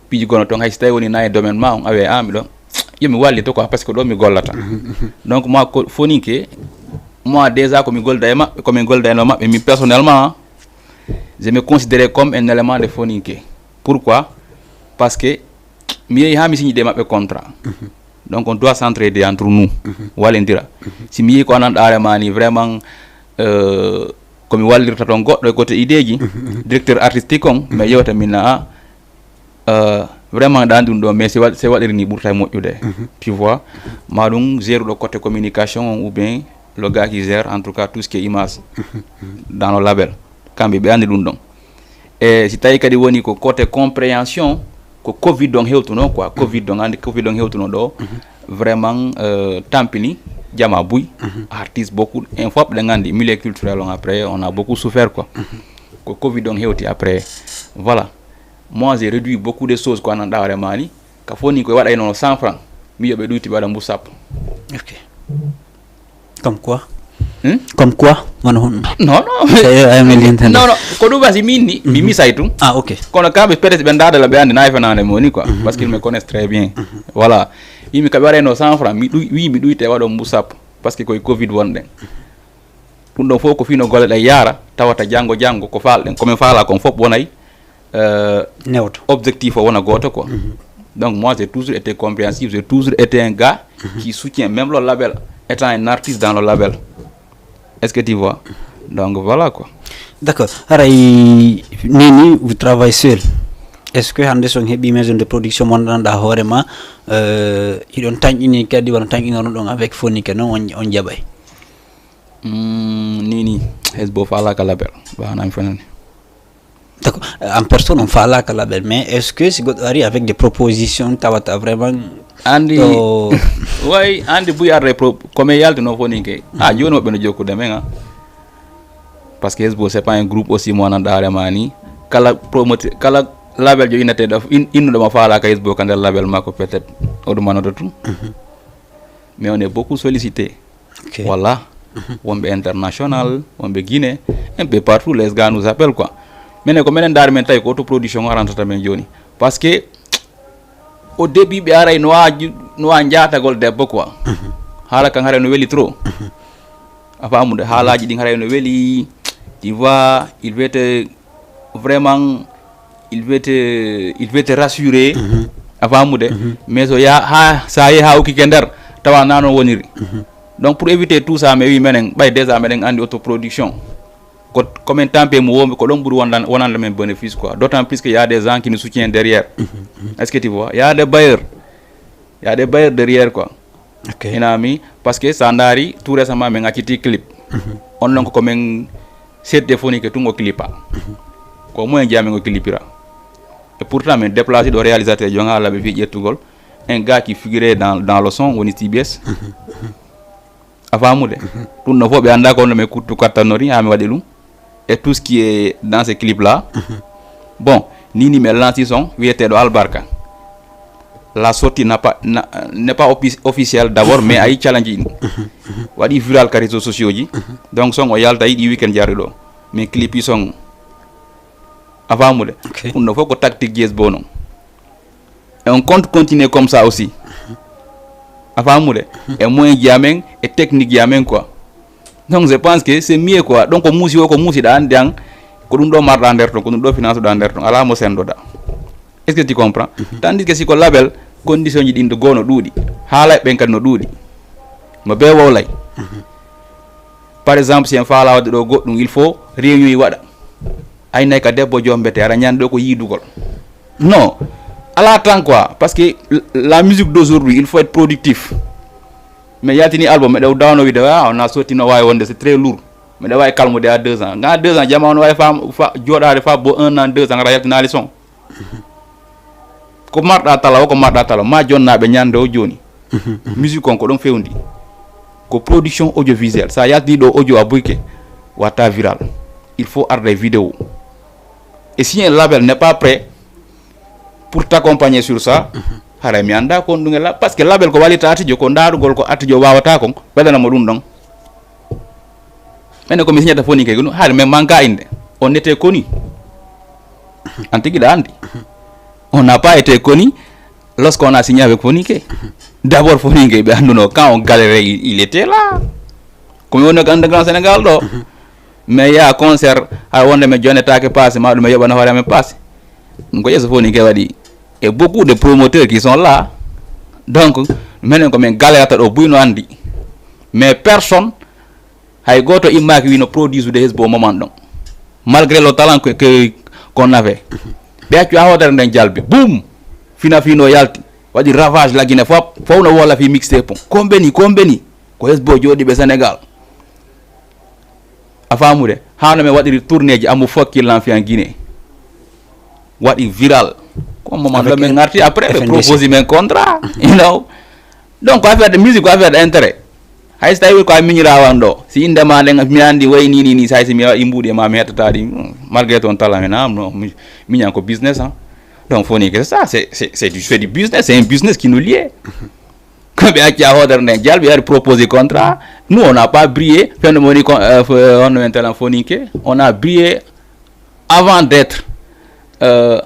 Piiji goo no toon, hay so tawi woni na e domaine ma on, a wiya a mi ɗo, yo mi wallito quoi, parce que ɗo mi gollata. Donc moi ko foninke, moi déjà ko mi golda e maɓɓe, ko min golda e no maɓɓe, min personnellement, je me considère comme un élément de foninke. Pourquoi? Parce que mi yehi ha mi signi de maɓɓe contrat. Donc on doit s'entraider entre nous, wallidira. Si mi yehi ko anan ɗaare ma ni vraiment, euh, ko mi wallirta toon goɗɗo e côté idée ji, directeur artistique on, mais yewta min na a, euh, vraiment ɗan ɗum ɗo, mais si wa- si waɗiri ni ɓurta e moƴƴude. Tu vois, ma ɗum géruɗo côté communication on ou bien le gars qui gère en tout cas tout ce qui est image dans le label, kamɓe ɓe anndi ɗum ɗon. E si tawi kadi woni ko côté compréhension, ko covid on hewtuno quoi. Covid on, anndi covid on hewtuno ɗo, vraiment, euh, tampini jama buy, artiste beaucoup, en fof ɗen anndi milieu culturel on, après on a beaucoup souffert quoi. Ko covid on hewti après. Voilà, moi j'ai réduit beaucoup de choses ko anan ɗawre mani, ka fof ni koye waɗayno cent francs, mi yoɓe ɗuyti ɓe waɗa mbu sappo. Ok. Comme quoi? Hmm? Comme quoi? Wano honɗum? Non, non. Tawi ay men lintande. Non, non, ko ɗum basi min ni mi misay tum. Ah, ok. Kono kamɓe peut-être ɓe ndadala ɓe anndi nayi fenande mo ni quoi, parce qu'ils me connaissent très bien. Voilà, yimɓe kaɓe waɗayno cent francs, mi ɗuy wi mi ɗuyte waɗo mbu sappo, parce que koye covid wonɗen. Ɗum ɗon fof ko fino golle ɗen yaara, tawata janngo janngo ko faalɗen, komin faala kon fof wonay, euh, Newto. Objectif o wona gooto quoi. Donc moi j'ai toujours été compréhensif, j'ai toujours été un gars qui soutient même le label, étant un artiste dans le label. Est-ce que tu vois? Donc voilà quoi. D'accord. Haray nini vous travaillez seul? Est-ce que hannde son heɓi maison de production mon ɗanɗa hoore ma, euh, hiɗon tanƴini kadi wano tanƴinono ɗon avec Fonike non on, on jaɓay? Hmm, nini hesbo faalaka label, ɓanami fenani. D'accord. En personne on faalaka label, mais est-ce que si goɗɗo ari avec des propositions tawata vraiment? Anndi To- way anndi buy arde pro comme yaltuno foninke, a joni woɓɓe no jokkude men a, parce que hesbo c'est pas un groupe aussi mo anan ɗaare ma ni. Kala promoteur, kala label jo innete ɗo in- innuɗo ma faalaka hesbo ka nder label makko peut-être o ɗumanoto tun. Mais on est beaucoup sollicité. Ok. Walla wonɓe international, wonɓe Guinée, un peu partout les gars nous appellent quoi. Minen ko minen ndaari men tawi ko autoproduction o arantata men joni, parce que au début ɓe aray no waji no wa jaatagol debbo quoi. Haala kan haray no weli trop. A famude, haalaji ɗin haray no weli. Tu vois, il veut te vraiment, il veut te il veut te rassurer. A famude. Mais so ya ha sa yehi ha ukkike nder, tawa na non woniri. Donc pour éviter tout ça mi wi menen ɓay déjà meɗen anndi autoproduction, ko komin tampe mo wonɓe ko ɗon ɓuri wondan- wonande men bénéfice quoi, d'autant plus que y a des gens qui nous soutiennent derrière. Est-ce que tu vois, y a des bailleurs, y a des bailleurs derrière quoi. Ok. Inami, parce que sa ndaari tout récemment min acciti clip. On non ko komin seedde Fonike tun o clipa. Ko moyen jeya min o clipira. Et pourtant min déplacé ɗo réalisateur jon haala ɓe fi ƴettugol un gars qui figurait dans, dans le son woni T B S. A famude? Ɗum no fof ɓe annda ko no mi kuttu kattannori ha mi waɗi ɗum. Et tout ce qui est dans ce clip là. Bon, nini mi lanci son wiyeteɗo Albarka. La sortie n'a pas n'a- n'est pas offi- officielle d'abord, mais ayi challenge in waɗi viral ka réseaux sociaux ji. Donc son o yalta yiɗi weekend jarri ɗo, mais clip yi son. A famude? Ok. Ɗum ɗo fof ko tactique jees bo non. Et on compte continuer comme ça aussi. A famude? E moyen ji amen e technique ji amen quoi. Donc je pense que c'est mieux quoi. Donc ko muusi o ko muusiɗa anndi an, ko ɗum ɗo marɗa nder ton, ko ɗum ɗo finance ɗa nder ton, ala mo sendoɗa. Est-ce que tu comprends? Tandis que si ko label, condition ji ɗin ɗo goo no ɗuuɗi, haalay ɓen kadi no ɗuuɗi, mo be wowlay. Par exemple si en faala wadde ɗo goɗɗum, il faut réunion yi waɗa. Aynay ka debbo jombete ara ñande ɗo ko yiidugol. Non, ala tan quoi, parce que la musique d'aujourd'hui il faut être productif. Mais yaltini album meɗa dawno wide a on a sotti no wawi wonde c'est très lourd. Meɗa wawi kalmude à deux ans ga deux ans jama on wawi fa, fa joɗade fa bo un an deux ans ara yaltinali son. Ko marɗa tala o ko marɗa tala ma jonnaɓe ñande o joni. Musique on ko ɗon fewndi, ko production audiovisuelle, sa yaltini ɗo audio a buyke. Watta viral. Il faut arde vidéo. Et si un label n'est pas prêt pour t'accompagner sur ça, haray mi anda kon ɗum e la, parce que label ko walita artijo, ko ndaarugol ko artijo wawata kon, ɓeɗana mo ɗum ɗon. Menen ko mi signata Foninke ɗum, haade men manka inde. On était connu. An tigi ɗa andi. On n'a pas été connu lorsqu'on a signé avec Foninke. D'abord Foninke ɓe anduno quand on galérait, il, il était là. Ko mi woni ko underground Sénégal ɗo. Mais ya concert, hay wonde mi jonnetaake passe, ma ɗum mi yoɓana hoore amen passe. Ɗum ko yeeso Foninke waɗi. Et beaucoup de promoteurs qui sont là. Donc, menen ko men galerata ɗo buy no andi. Mais personne, hay goto immaki wino produit de Hesbo moment ɗon. Malgré le talent que, que, qu'on avait. Ɓe accu ha hoodere nden jalbi. Boum! Fina fino yalti. Waɗi ravage la Guinée fop. Fof no wola fi mixtape on. Combeni, combeni. Ko Hesbo jooɗiɓe Sénégal. A famude? Hano men waɗiri tournéji Amu Fokki Lanfi en Guinée. Waɗi viral. Ko moment ɗo men garti après ɓe F N D C. Proposi men contrat. You know. Donc ko affaire de musique, ko affaire de intérêt. Hay so tawi ko a miñirawan ɗo, si inde ma nden mi andi way ni ni ni, say si mi waɗi mbuɗi e ma mi hettata ɗi, hmm, malgré ton talent mi nam no mi- miñan ko business, hein. Donc Foninke c'est ça, c'est c'est c'est du, c'est du business, c'est un business qui nous lie. Ko ɓe acci a hoodere nden jalbi ari proposé contrat, nous on n'a pas brillé, fewndo mo woni con- euh, fe- on no en talent Foninke, on a brillé avant d'être euh,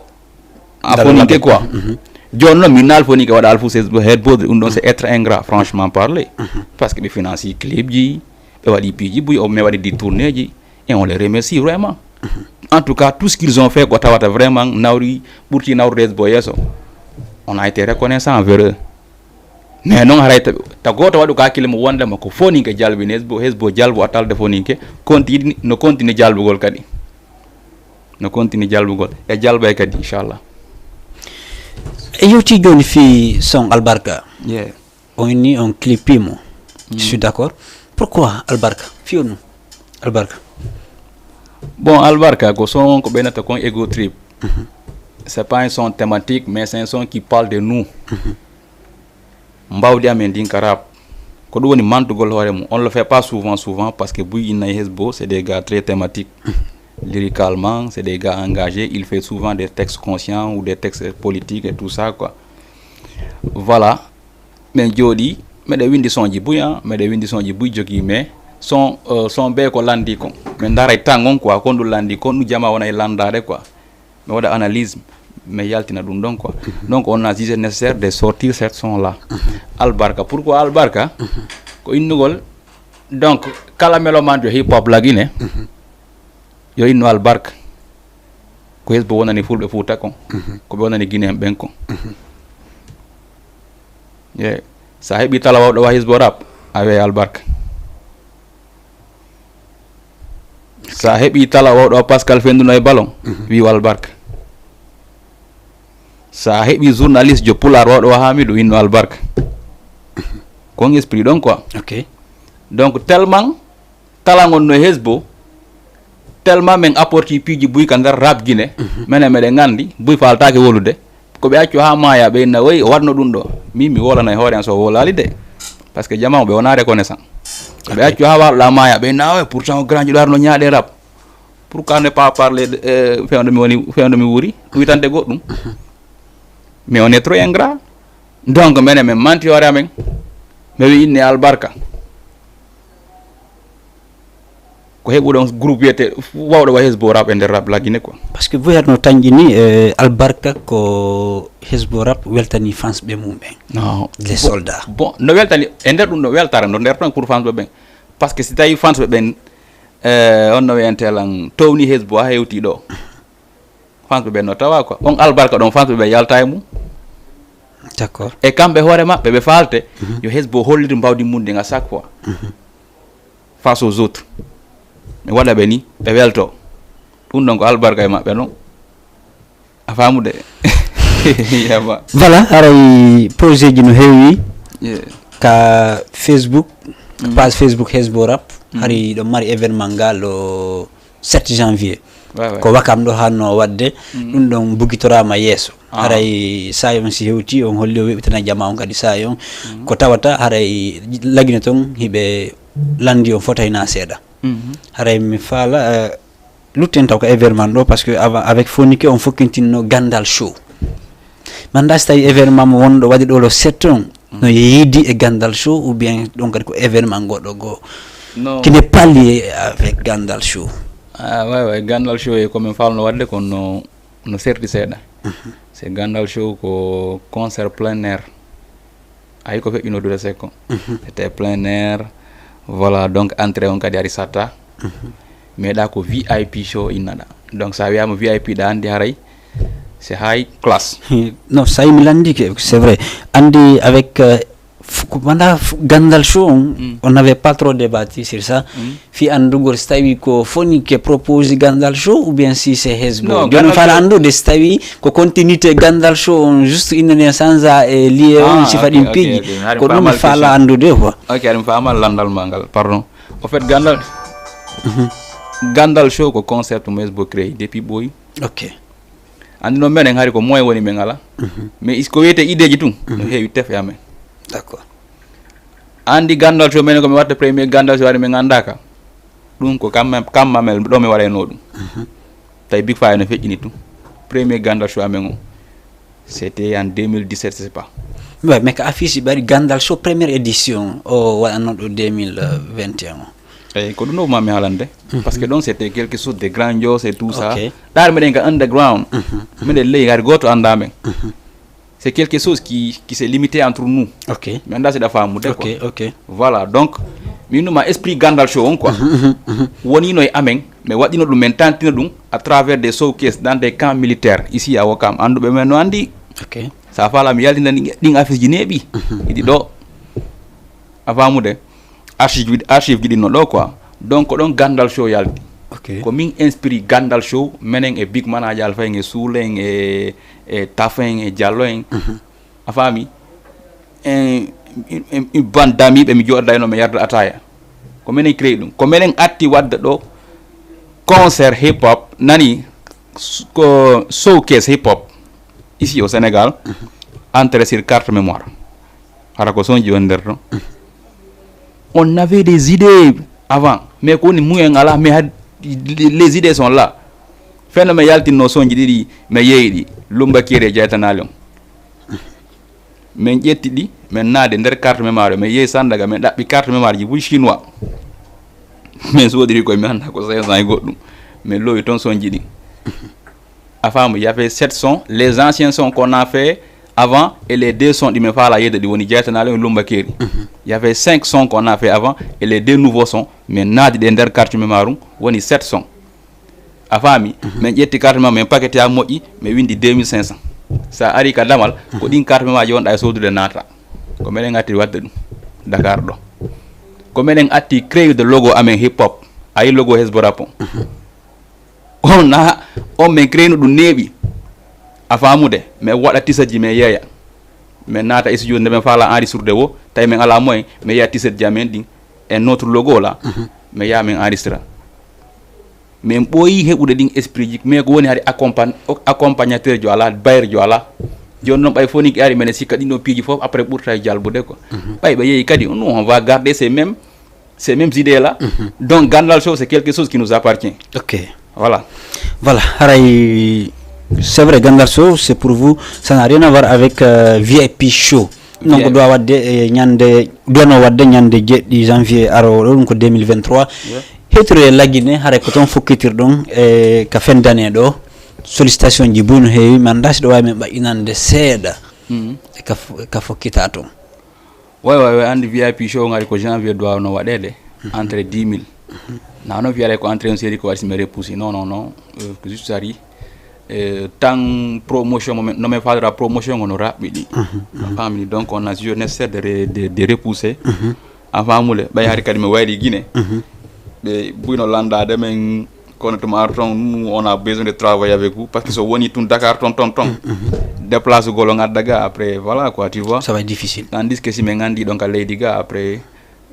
a Dans le Foninke label. Quoi. Mhm. Joni noon mi naal Foninke waɗa alfu c'est head bodri, ɗum ɗon c'est être ingrat franchement parler. Parce que ɓe financi clip ji, ɓe waɗi piiji buy, o mais waɗi di tournée ji, et on les remercie vraiment. En tout cas tout ce qu'ils ont fait ko tawata vraiment nawri, ɓurti nawrude Hesbo yeeso. On a été reconnaissant envers eux. Mais noon haray ta- ta goto waɗu ko hakkille mo wondema ko Foninke jalbini Hesbo, Hesbo jalbo a talde Foninke, continue, no continue jalbugol kadi. No continue jalbugol e jalbay kadi inchallah. E yewti joni fi son Albarka. Yeah. On ni on clipimo. Je suis d'accord. Pourquoi Albarka? Fi on Albarka. Bon, Albarka ko son ko ɓeynata kon ego trip. C'est pas un son thématique, mais c'est un son qui parle de nous. Mbawdi amen ndin ka rap. Ko ɗum woni mantugol hoore mum. On le fait pas souvent souvent parce que Buy Inna e Hesbo c'est des gars très thématiques. Lyricalement c'est des gars engagés, il fait souvent des textes conscients ou des textes politiques et tout ça quoi. Voilà. Min jooɗi, miɗa windi sonji buy, hein, miɗa windi sonji buy jogii, mais son euh, son be ko landi kon. Min ndaray tan on quoi, kon ɗum landi kon ɗum jama wona e landaade quoi. Mi waɗa analyse, mi yaltina ɗum ɗon quoi. Donc on a jugé nécessaire de sortir cette son là. Albarka, pourquoi Albarka? Ko innugol donc kala mélomane jo hip hop lagine. Yo inno Albarka. Ko Hesbo wonani fulɓe Fuuta kon, ko ɓe wonani Guinéen ɓen kon. Ye, sa heɓi tala wawɗo wa Hesbo rap, a wiyay Albarka. Sa heɓi tala wawɗo wa Pascal Fenduno e ballon, wiw Albarka. Sa heɓi journaliste jo Pulaar wawɗo wa Hamidou, inno Albarka. Kon esprit ɗon quoi. Ok. Donc tellement tala ngon no Hesbo, tellement min apporti piiji buy ka nder rap Guinée. Menen meɗen nganndi buy faaltaake wolude. Ko ɓe accu haa maaya ɓe inna woy o waɗno ɗum ɗo. Min mi wolana e hoore an so o wolaali de. Parce que jama o ɓe wonaa reconnaissant. Ko ɓe accu haa waaloɗa maaya ɓe inna woy pourtant o grand jiɗo arno ñaaɗe rap. Pourquoi ne pas parler de euh, fewndo mi woni fewndo mi wuuri witande goɗɗum. Mais on est trop ingrat. Donc menen min manti hoore amen. Mi wi inne Albarka. Ko heɓuɗon groupe wiyete wawɗo wa Hesbo rap e nder rap lagine quoi. Parce que Voyage no tanƴini e Albarka ko Hesbo rap weltani fans ɓe mum ɓen. Non. Les soldats. Bon no weltani e nder ɗum ɗo weltare no nder ton pour fans ɓe ɓen. Parce que si tawi fans ɓe ɓen euh, on no wiyante lan towni Hesbo ha hewti ɗo. Fans ɓe ɓen no tawa quoi, on Albarka ɗon fans ɓe ɓe yalta e mum. D'accord. E kamɓe hoore maɓɓe ɓe faalte yo Hesbo hollitu mbawdi mum ndin à chaque fois face aux autres. Mi waɗa ɓe ni ɓe welto. Ɗum ɗon ko Albarka e maɓɓe non. A famude? Yama. Voilà, haray projet ji no heewi. Yeah. Ka Facebook, page Facebook Hesbo Rap. Hari ɗo mari événement ngal ɗo sept janvier. Ouais, ouais. Ko Wakam ɗo hanno wadde. Ɗum ɗon bugitorama yeeso. Haray sayon si hewti on holli o weɓitana jama on kadi sayon. Ko tawata haray lagine ton hiɓe landi on fotayna seeɗa. Haray mi faala, eh, lutten taw ko événement ɗo, parce que avant, avec Fonike on fokkintinno Gandal Show. Manda si tawi événement mo wonɗo waɗi ɗo le sept on, no yiidi e Gandal Show, ou bien ɗon kadi ko événement goɗɗo goo? Non. Qui n'est pas lié avec Gandal Show. Ah, ouais, ouais, Gandal Show e ko min falno waɗde ko no, no serti seeɗa. C'est Gandal Show ko concert plein air. Ay ko feƴƴuno duɗe sekko. C'était plein air. Voilà, donc entrée on kadi ari satta. Mais ɗa ko V I P show innaɗa. Donc sa wiyama V I P ɗa andi haray c'est high class. Non, ça, il me l'a dit que c'est vrai. Andy, avec euh, f- ko manda f- Gandal Show, on on n'avait pas trop débattu sur ça. Fi andugol si tawi ko Fonike propose Gandal Show ou bien si c'est Hezbo. Non, Jooni Gandal faala Show. Andude si tawi ko continuité Gandal Show on, juste innane sanza e lié on Ah, si ok, faɗin ok, piiji. ok. Hari Ko mi faama ɗum le faala question. Andude quoi. Ok, hari mi faama landal ma ngal, pardon. Au fait, Gandal Gandal Show ko concept mo Hezbo créé depuis ɓooyi. Ok. Andi noon menen hari ko moyen woni men ala. Mais is- ko wiyete ideeji tun no heewi tef e amen. D'accord. Andi Gandal Show menen ko mi watta premier Gandal Show hari min andaka. Ɗum ko kamma kamma men ɗo mi waɗayno ɗum. Tawi Big Five no feƴƴini tun. Premier Gandal Show amen o c'était en deux mille dix-sept, c'est pas. Ouais, mais ko affiche ɓari Gandal Show première édition o waɗanno ɗo deux mille vingt et un o. Eyyi, ko ɗum ɗo mami haalande. Parce que ɗon c'était quelque chose de grandiose et tout ça. Ok. Ɗaar meɗen ka underground. Meɗen ley hari goto anda men. C'est quelque chose qui, qui s'est limité entre nous. Ok. Mi anda seɗa famude quoi. Ok, ok. Voilà, donc min numa esprit Gandal Show on quoi. Wonino e amen, mais waɗino ɗum, men tantina ɗum à travers des showcases dans des camps militaires ici à Ouakam. Anduɓe men no andi. Ok. Sa faala mi yaltina ɗin ɗin affiche ji neeɓi. Iɗi ɗo. A famude? Archive ji- archive ji ɗin no ɗo quoi. Donc ko ɗon Gandal Show yalti. Ok. Ko min inspiri Gandal Show, menen e Big Manager Alpha en e Suule en e e Tafa en e Diallo en. A faami? En en- en- en ban damiɓe mi joɗodayno mi yarda ataya. Ko menen créé ɗum. Ko menen atti wadde ɗo concert hip hop nani, s- ko showcase hip hop ici au Sénégal. Entrée sur carte mémoire. Hara ko sonji on nder ɗon. On avait des idées avant, mais ko woni muyen ala, mais had les idées sont là. Fenno mi yaltinno sonji ɗiɗi mi yeeyi ɗi, Lumba Kiri e Jaytanali on. Min ƴetti ɗi min naade nder carte mémoire, min yeeyi Sandaga min ɗaɓɓi carte mémoire ji buy chinois. Min sodiri koye mi anda ko cinq cents e goɗɗum. Min lowi toon sonji ɗi. A famu, il y avait sept sons, les anciens sons qu'on a fait avant et les deux sons ɗi min faala yeyde ɗi woni Jaytanali e Lumba Kiri. Il y avait cinq sons qu'on a fait avant et les deux nouveaux sons min naadi ɗe nder carte mémoire um, woni sept sons. A faami? Min ƴetti carte mémoire min paquet ha moƴƴi, min windi deux mille cinq cents. Sa ari ka damal ko ɗin carte mémoire ji wonɗa e sodude naata. Ko minen atti wadde ɗum Dakar ɗo. Ko minen atti créude logo amen hip hop. Ayi logo Hezbo Rap on. On na on min créino ɗum neeɓi. A famude? Min waɗa tisaji min yeeya. Min naata studio nde min faala enregistrude wo, tawi min ala moyen, min yeeya tisaji amen ɗin e notre logo la. Min yaha min enregistra. Min ɓooyi heɓude ɗin esprit ji, mais ko woni hari accompagn- accompagnateur jo ala, bailleur jo ala. Jooni noon ɓay Fonike ari minen sikka ɗin ɗon piiji fof après ɓurta e jalbude quoi. Ɓay ɓe yeeyi kadi, nous on va garder ces mêmes ces mêmes idées là. Donc Gandal Show c'est quelque chose qui nous appartient. Ok. Voilà. Voilà, haray c'est vrai, Gandal Show c'est pour vous, ça n'a rien à voir avec euh, V I P Show. Donc Yeah. Doit wadde e ñande, duwano wadde ñande jeɗɗi janvier arowo ɗo, ɗum ko deux mille vingt-trois. Yeah. Hettude e Lagine, haray ko toon fokkitirɗon e ka fin d'année ɗo. Sollicitation ji buy no heewi, mi annda si ɗo wawi min ɓaƴƴinande seeɗa. E ka fo- ka fokkita toon. Way way way, andi V I P Show ngari ko janvier duwawno waɗede. Entrée dix mille. Na noon fiyata ko entrée on série ko waɗi si mi repoussé. Non non non. Euh, ko juste ari. Euh, tan promotion mo men- no min faalira promotion ngo no raɓɓiɗi. A famini? Donc on a jugé nécessaire de, re- de, de repousser. A famule? Ɓay hari kadi mi wayri Guinée. Ɓe buyno landade men, kono tuma ar ton, nous on a besoin de travailler avec vous parce que so woni tun Dakar ton ton ton, déplace golo ngadda ga, après voilà quoi, tu vois. Ça va être difficile. Tandis que si min andi ɗon ka leydi ga, après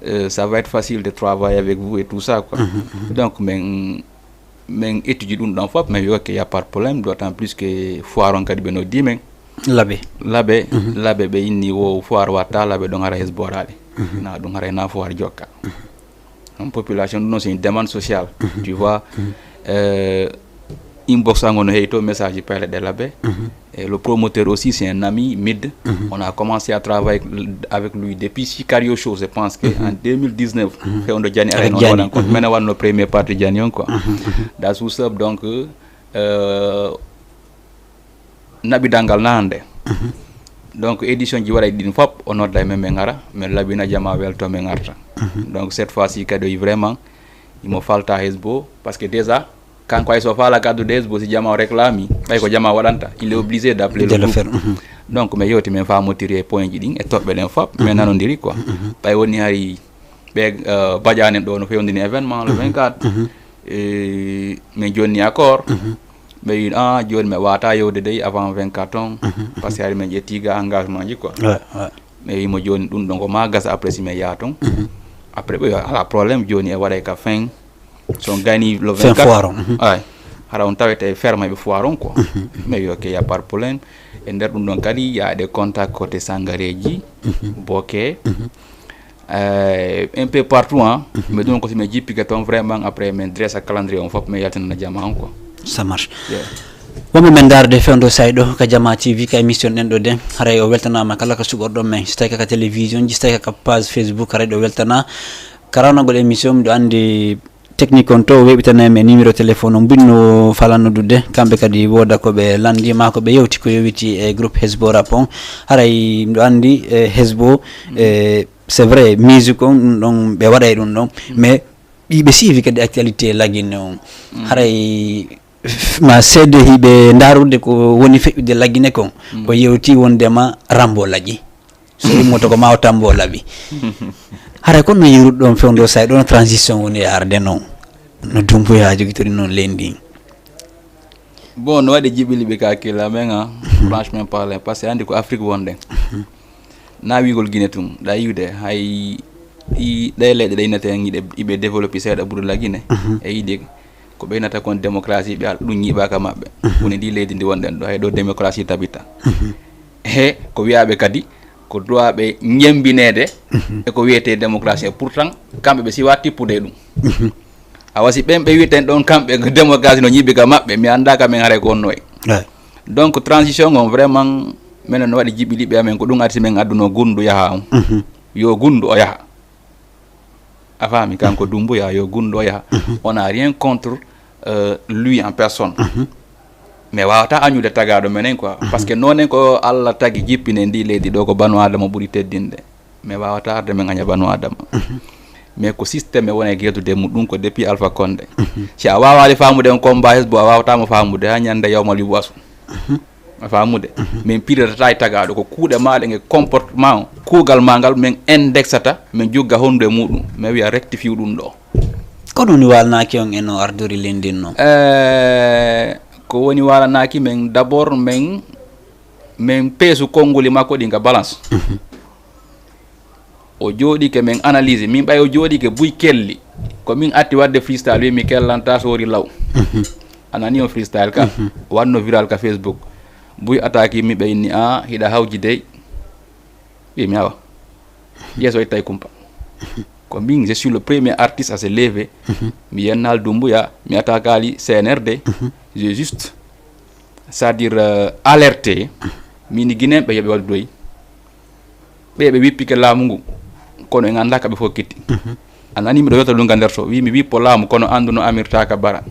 euh, ça va être facile de travailler avec vous et tout ça quoi. Donc min min étudie ɗum ɗon fof, min wi ok, y a pas de problème, d'autant plus que foire on kadi ɓe noddi min. Labe. Labe. Labe ɓe inni wo foire watta Labe ɗon hara hesboraɗe. Na ɗum haray na foire jokka. population, non, c'est une demande sociale. Tu vois, euh, inbox ango no heyto message pele de labe. Et le promoteur aussi, c'est un ami, Mid. On a commencé à travailler avec lui depuis Sicario Show, je pense que en deux mille dix-neuf. Fait on de Gianni Avec Arena, Gianni. Voilà, encore. Maintenant, on a le premier parti Gianni, quoi. Dans ce sub, donc, euh, naɓi dangal na hannde. Donc, édition ji waɗa e ɗin fop, o nodda e men, men ngara, men labina jama welto, men ngarta. Donc, cette fois-ci, kadi, vraiment, imo falta Hesbo, parce que déjà, kanko hay so faala kaddu de Hesbo, si jama o réclami, ɓay ko jama waɗanta, il est obligé d'appeler De le le groupe. Faire. Donc, mais yewti men famotiri e point ji ɗin, e toɓɓe ɗen fop, men nanondiri quoi. Ɓay woni hari ɓe, euh, bajanen ɗo no fewndini événement le vingt-quatre. E, min jonni accord. Ɓe wi, ah, joni mi wata yewde dey avant vingt-quatre on. Parce que hari min ƴetti ga engagement ji quoi. Ouais, ouais. Mais wimo joni ɗum ɗon ko ma gasa après si min yaha ton. Après ɓe wi, ala problème, joni e waɗay ka fin. So on gayni le Fin vingt-quatre. Foire on. Ay. Hara on tawete ferme ɓe foire on quoi. Mais wi, ok, y a pas de problème. E nder ɗum ɗon kadi, y a des contacts côté Sangareji, Boké. Euh, un peu partout, hein. Mais donc, si mi jippike ton, vraiment, après, min dressa calendrier on fop, min yaltinana jama on quoi. Ça marche. Yeah. Wonɓe men ndaarde fewndo sayɗo ka Jama T V, ka émission ɗen ɗo de. Haray o weltanama kala ka suɓorɗon men. Si tawi ka télévision ji, si tawi ka page Facebook, haray ɗo weltana. Ka rawnagol émission, miɗo andi technique on to weɓitanay men numéro téléphone on, mbinno fala noddude. Kamɓe kadi wooda ko ɓe landi ma ko ɓe yewti ko yowiti e groupe Hesbo Rap on. Haray miɗo andi, e, Hesbo, e, c'est vrai, musique on, ɗum ɗon, ɓe waɗay ɗum ɗon. Mais ɗi ɓe suivi kadi actualité Lagine on. Haray f-, ma seede hiɓe ndarude ko woni feƴƴude Lagine kon. Ko yewti wondema Rambo laƴi. So immoto ko ma o tambo laɓi. Haray kono no yiruɗon fewndo say ɗon transition woni e arde non. No Dumbuya jogitori non leydi. Bon, no waɗi jiɓili ɓe ka kila men, ah. Franchement parler, parce que andi ko Afrique wonɗen. Na wiigol Guinée tun, ɗa yiwde, hay ɗi, ɗe leyɗe ɗe innata en iɗe, iɓe développé seeɗa ɓuri la Guinée. E yiɗi ko ɓe innata kon démocratie, ɓe al-, ɗum ñiiɓaaka maɓɓe. Woni ndi leydi ndi wonɗen ɗo, hay ɗo démocratie tabita. He ko wiyaɓe kadi, ko droit ɓe ñembineede e ko wiyete démocratie. Pourtant, kamɓe ɓe siwa tippude e ɗum. Awa si ɓen ɓe wiyeten ɗon kamɓe ko démocratie no ñiiɓi ka maɓɓe, mi annda ka men haray ko honno wayi. Ouais. Donc, transition on vraiment, minen no waɗi jiɓi liɓɓe amen, ko ɗum arti men adduno Gundu yaha on. Yo Gundu o yaha. A faami, kanko Dumbuya, yo Gundu o yaha. On a rien contre, euh, lui en personne. Mais wawata añude tagaɗo menen quoi. Parce que nonen ko Allah tagi jippine ndi leydi ɗo ko banu Adama ɓuri teddinde. Mais wawata arde men aña banu Adama. Mais ko système e wona e geedude mum, ɗum ko depuis Alpha Condé. Si a wawali famude on combat Hesbo, a wawata mo famude ha ñande yawmal yubasu. A famude? Min pirirata e tagaɗo, ko kuuɗe maɗe e comportement o, kuugal ma ngal min indexata, min jugga hondu e muɗum, min wiya rectifie ɗum ɗo. Ko ɗum ni walnaki on e no ardori lendin non? Eh, ko woni walanaki men, d'abord men, men peesu konnguli makko ɗin ka balance. O jooɗike men analyse, min ɓay o jooɗike buy kelli. Ko min atti wadde freestyle, wi mi kellanta sori law. A nani on freestyle ka? Wanno viral ka Facebook. Buy attaque mi ɓe inni, a, hiɗa hawji dey. Wi mi awa. Yeeso ittay kumpa. Ko min, je suis le premier artiste à se lever. Mi yennal Dumbuya, mi attaque ali C N R D. J'ai juste, c'est-à-dire, euh, alerté. Mini Guinéen ɓe yoɓe waɗu doyi. Ɓe ɓe wippike laamu ngu, kono en annda ka ɓe fokkiti. A nani miɗo yewta ɗum ka nder to, wi mi wippo laamu, kono anndu no amirta ka bara.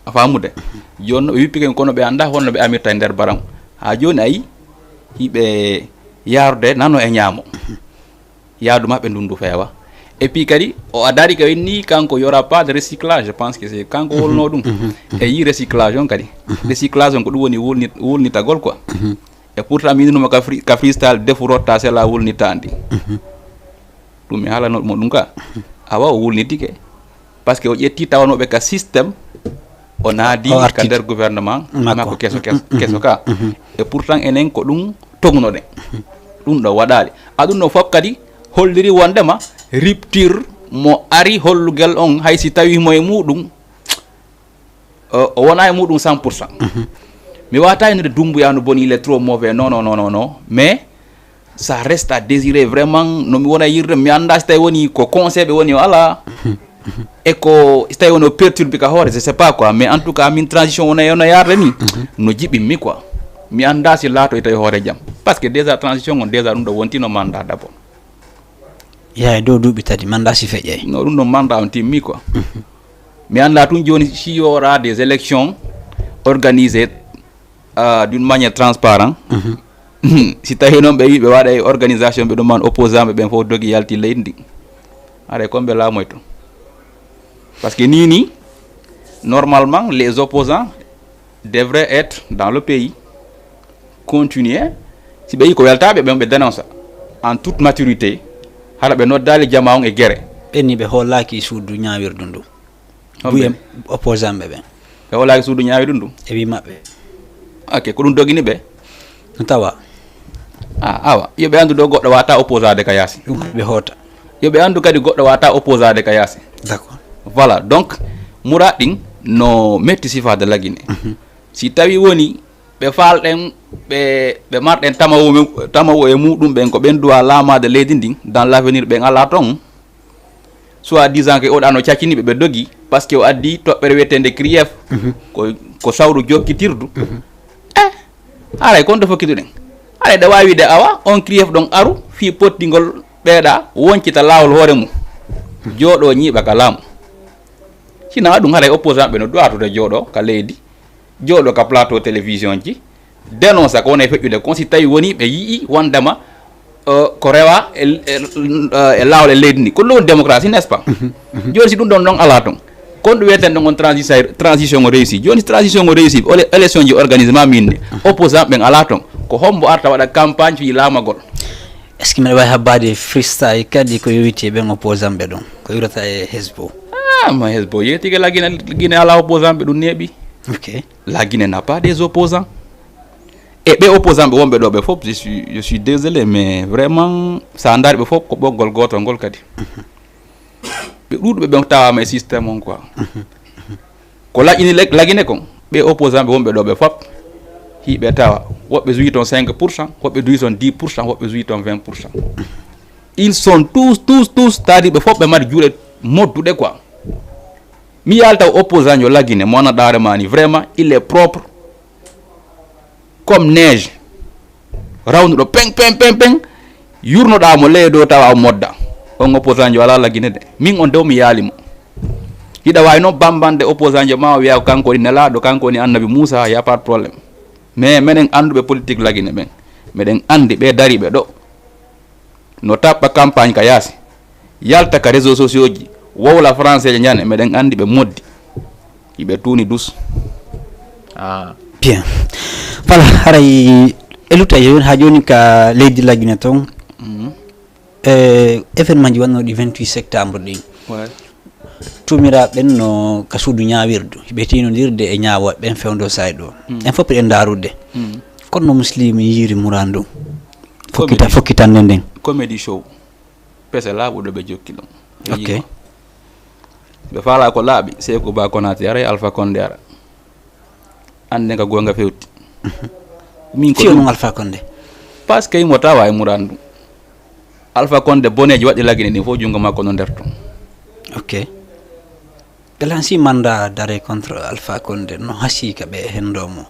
A famude? Joni no ɓe wippike, kono ɓe annda honno ɓe amirta e nder bara. Ha joni ayi, hiɓe yarde nano e ñaamo. Yaadu maɓɓe ndundu feewa. Et puis kadi, o a dari ka winni, kanko, y aura pas de recyclage, je pense que c'est kanko wolno ɗum. E yi recyclage on kadi. Recyclage on ko ɗum woni wulni-, wulnitagol quoi. Et pourtant, mi innuma ka free-, ka freestyle defu rotta sela wulnitandi. Ɗum mi haalano mo ɗum ka. Awa o wulnitike. Parce que o ƴetti tawanoɓe ka système, o naadi ka nder gouvernement makko keso, keso, keso ka. Et pourtant, enen ko ɗum tognoɗen. Ɗum ɗo waɗaali. A ɗum ɗo fof kadi holliri wondema rupture mo ari hollugel on, hay si tawi mo e muɗum, o, o wona e muɗum cent pour cent. Mi wata innude Dumbuya no boni, il est trop mauvais. Non, non, non, non, non. Mais Ça reste à désirer vraiment, no mi wona yirde, mi annda si tawi woni ko conseil ɓe woni o ala. E ko si tawi woni o perturbe ka hoore, je sais pas quoi, mais en tout cas min transition wona yona yarde ni. No jiɓimmi quoi. Mi annda si laato e tawi hoore jam, parce que déjà transition on déjà ɗum ɗo wontino mandat d'abord. Yaha e dow duuɓi tati mandat si feƴƴay. No ɗum ɗon mandat on timmi quoi. Mi annda tun joni si y aura des élections organisées euh, d'une manière transparente. Si tawi noon ɓe wi ɓe waɗa e organisation ɓe ɗum man opposant ɓe ɓen fof dogi yalti leydi ndi, haray kon ɓe laamoyto. Parce que ni ni normalement les opposants devraient être dans le pays, continuer. Si ɓe yi ko weltaɓe ɓen ɓe dénonce en toute maturité, hara ɓe noddali jama on e gere. Ɓenni ɓe hollaki suudu ñaawirdu ndu. Buy e opposant ɓe ɓen. Ɓe hollaki suudu ñaawi ɗum ɗum. E wi maɓɓe. Ok, ko ɗum dogini ɓe. No tawa. Ah, awa yo ɓe anndu ɗo goɗɗo wata opposade ka yaasi. Ɗum ko ɓe hoota. Yo ɓe anndu kadi goɗɗo wata opposade ka yaasi. D'accord. Voilà, donc murat ɗin no metti sifade lagine. Mhm. Si tawi woni ɓe falɗen ɓe ɓe marɗen tamawo tamawo e muɗum ɓen ko ɓen duwa laamade leydi ndin dans l'avenir ɓen ala ton. Soit disant que oɗa no caccini ɓe ɓe dogi parce que o addi toɓɓere wiyetende crief. Mhm. Ko ko sawru jokkitirdu. Mhm. Eh, haray kon ɗo fokkituɗen. Haray ɗa wawi wiide awa on crief ɗon aru fii pottingol ɓeeɗa woncita laawol hoore mum. Jooɗo ñiiɓa ka laamu. Sina ɗum haray opposant ɓe no duwatude jooɗo ka leydi, jooɗo ka plateau télévision ji, dénonce ko wona e feƴƴude kon si tawi woni ɓe yi'i wondema euh, ko rewa e, e, e laawol e leydi ndi ko ɗum woni démocratie, n'est-ce pas? Joni si ɗum ɗon noon ala toon, kon ɗum wiyeten ɗon on transition transition o réussi. Joni si transition o réussi, ole élection ji organisé ma min ne, opposant ɓen ala toon, ko hombo arta waɗa campagne fii laamagol? Est-ce que mbiɗa wawi habbaade freestyle kadi ko yowiti e ɓen opposant ɓe ɗon ko iwrata e hesbo? Ah, ma hesbo yeetike la guine guine ala opposant ɓe ɗum neeɓi. Ok. La guine n'a pas des opposants. E ɓe opposant ɓe wonɓe ɗo ɓe fof, je suis, je suis désolé, mais vraiment sa ndaari ɓe fof ko ɓoggol gootol ngol kadi. Ɓe ɗuuɗuɓe ɓen tawama e système on quoi. Ko laƴini lagine kon, ɓe opposant ɓe wonɓe ɗo ɓe fof hiɓe tawa, woɓɓe joui ton cinq pour cent, woɓɓe joui ton dix pour cent, woɓɓe joui ton vingt pour cent. Ils sont tous tous tous, c'est-à-dire ɓe fof ɓe mari juuɗe modduɗe quoi. Mi yalta opposant yo lagine mo ana ɗaare mani vraiment il est propre comme neige, rawnuɗo peng peng peng peng. Yurnoɗa mo leye dow tawa o modda. On opposant jo ala lagine de, min on dew mi yaali mo. Hiɗa wawi noon bambande opposant jo ma o wiya ko kanko woni nelaɗo, kanko woni annabi moussa, ya pas de problème. Mais menen anduɓe politique lagine ɓen, meɗen andi ɓe dariɓe ɗo. No taɓɓa campagne ka yaasi, yalta ka réseau sociaux ji, wowla français je ñane, meɗen andi ɓe moddi. Iɓe tuuni dus. Ah. Bien. Voilà, haray e lutta joni ha joni ka leydi lagine toon. Mhm. E événement ji wannoɗi vingt-huit septembre ɗin. Ouais. Tuumiraɓe ɓen no ka suudu ñaawirdu ɓe tinodirde e ñaawooɓe ɓen fewndo saay ɗo. Mm. En fof eɗen ndaarude. Mm. Kono no muslim yiiri muran ɗum fokkita fokkitande nden. Comédie show. Pese laaɓuɗo ɓe jokki ɗum. Ok. Ɓe faala ko laaɓi, Seeku Ba Konaté ara e Alpha Condé ara. Annden ka goonga fewti. Min ko fiyo ɗum ɗum Alpha Condé. Parce que imo tawa e muran ɗum. Alpha Condé boneeji waɗɗi lagine ɗin fof junngo makko no nder ton. Ok. Ɓe lanci mandat d'arrêt contre Alpha Condé no hasi ka ɓe hendo mo.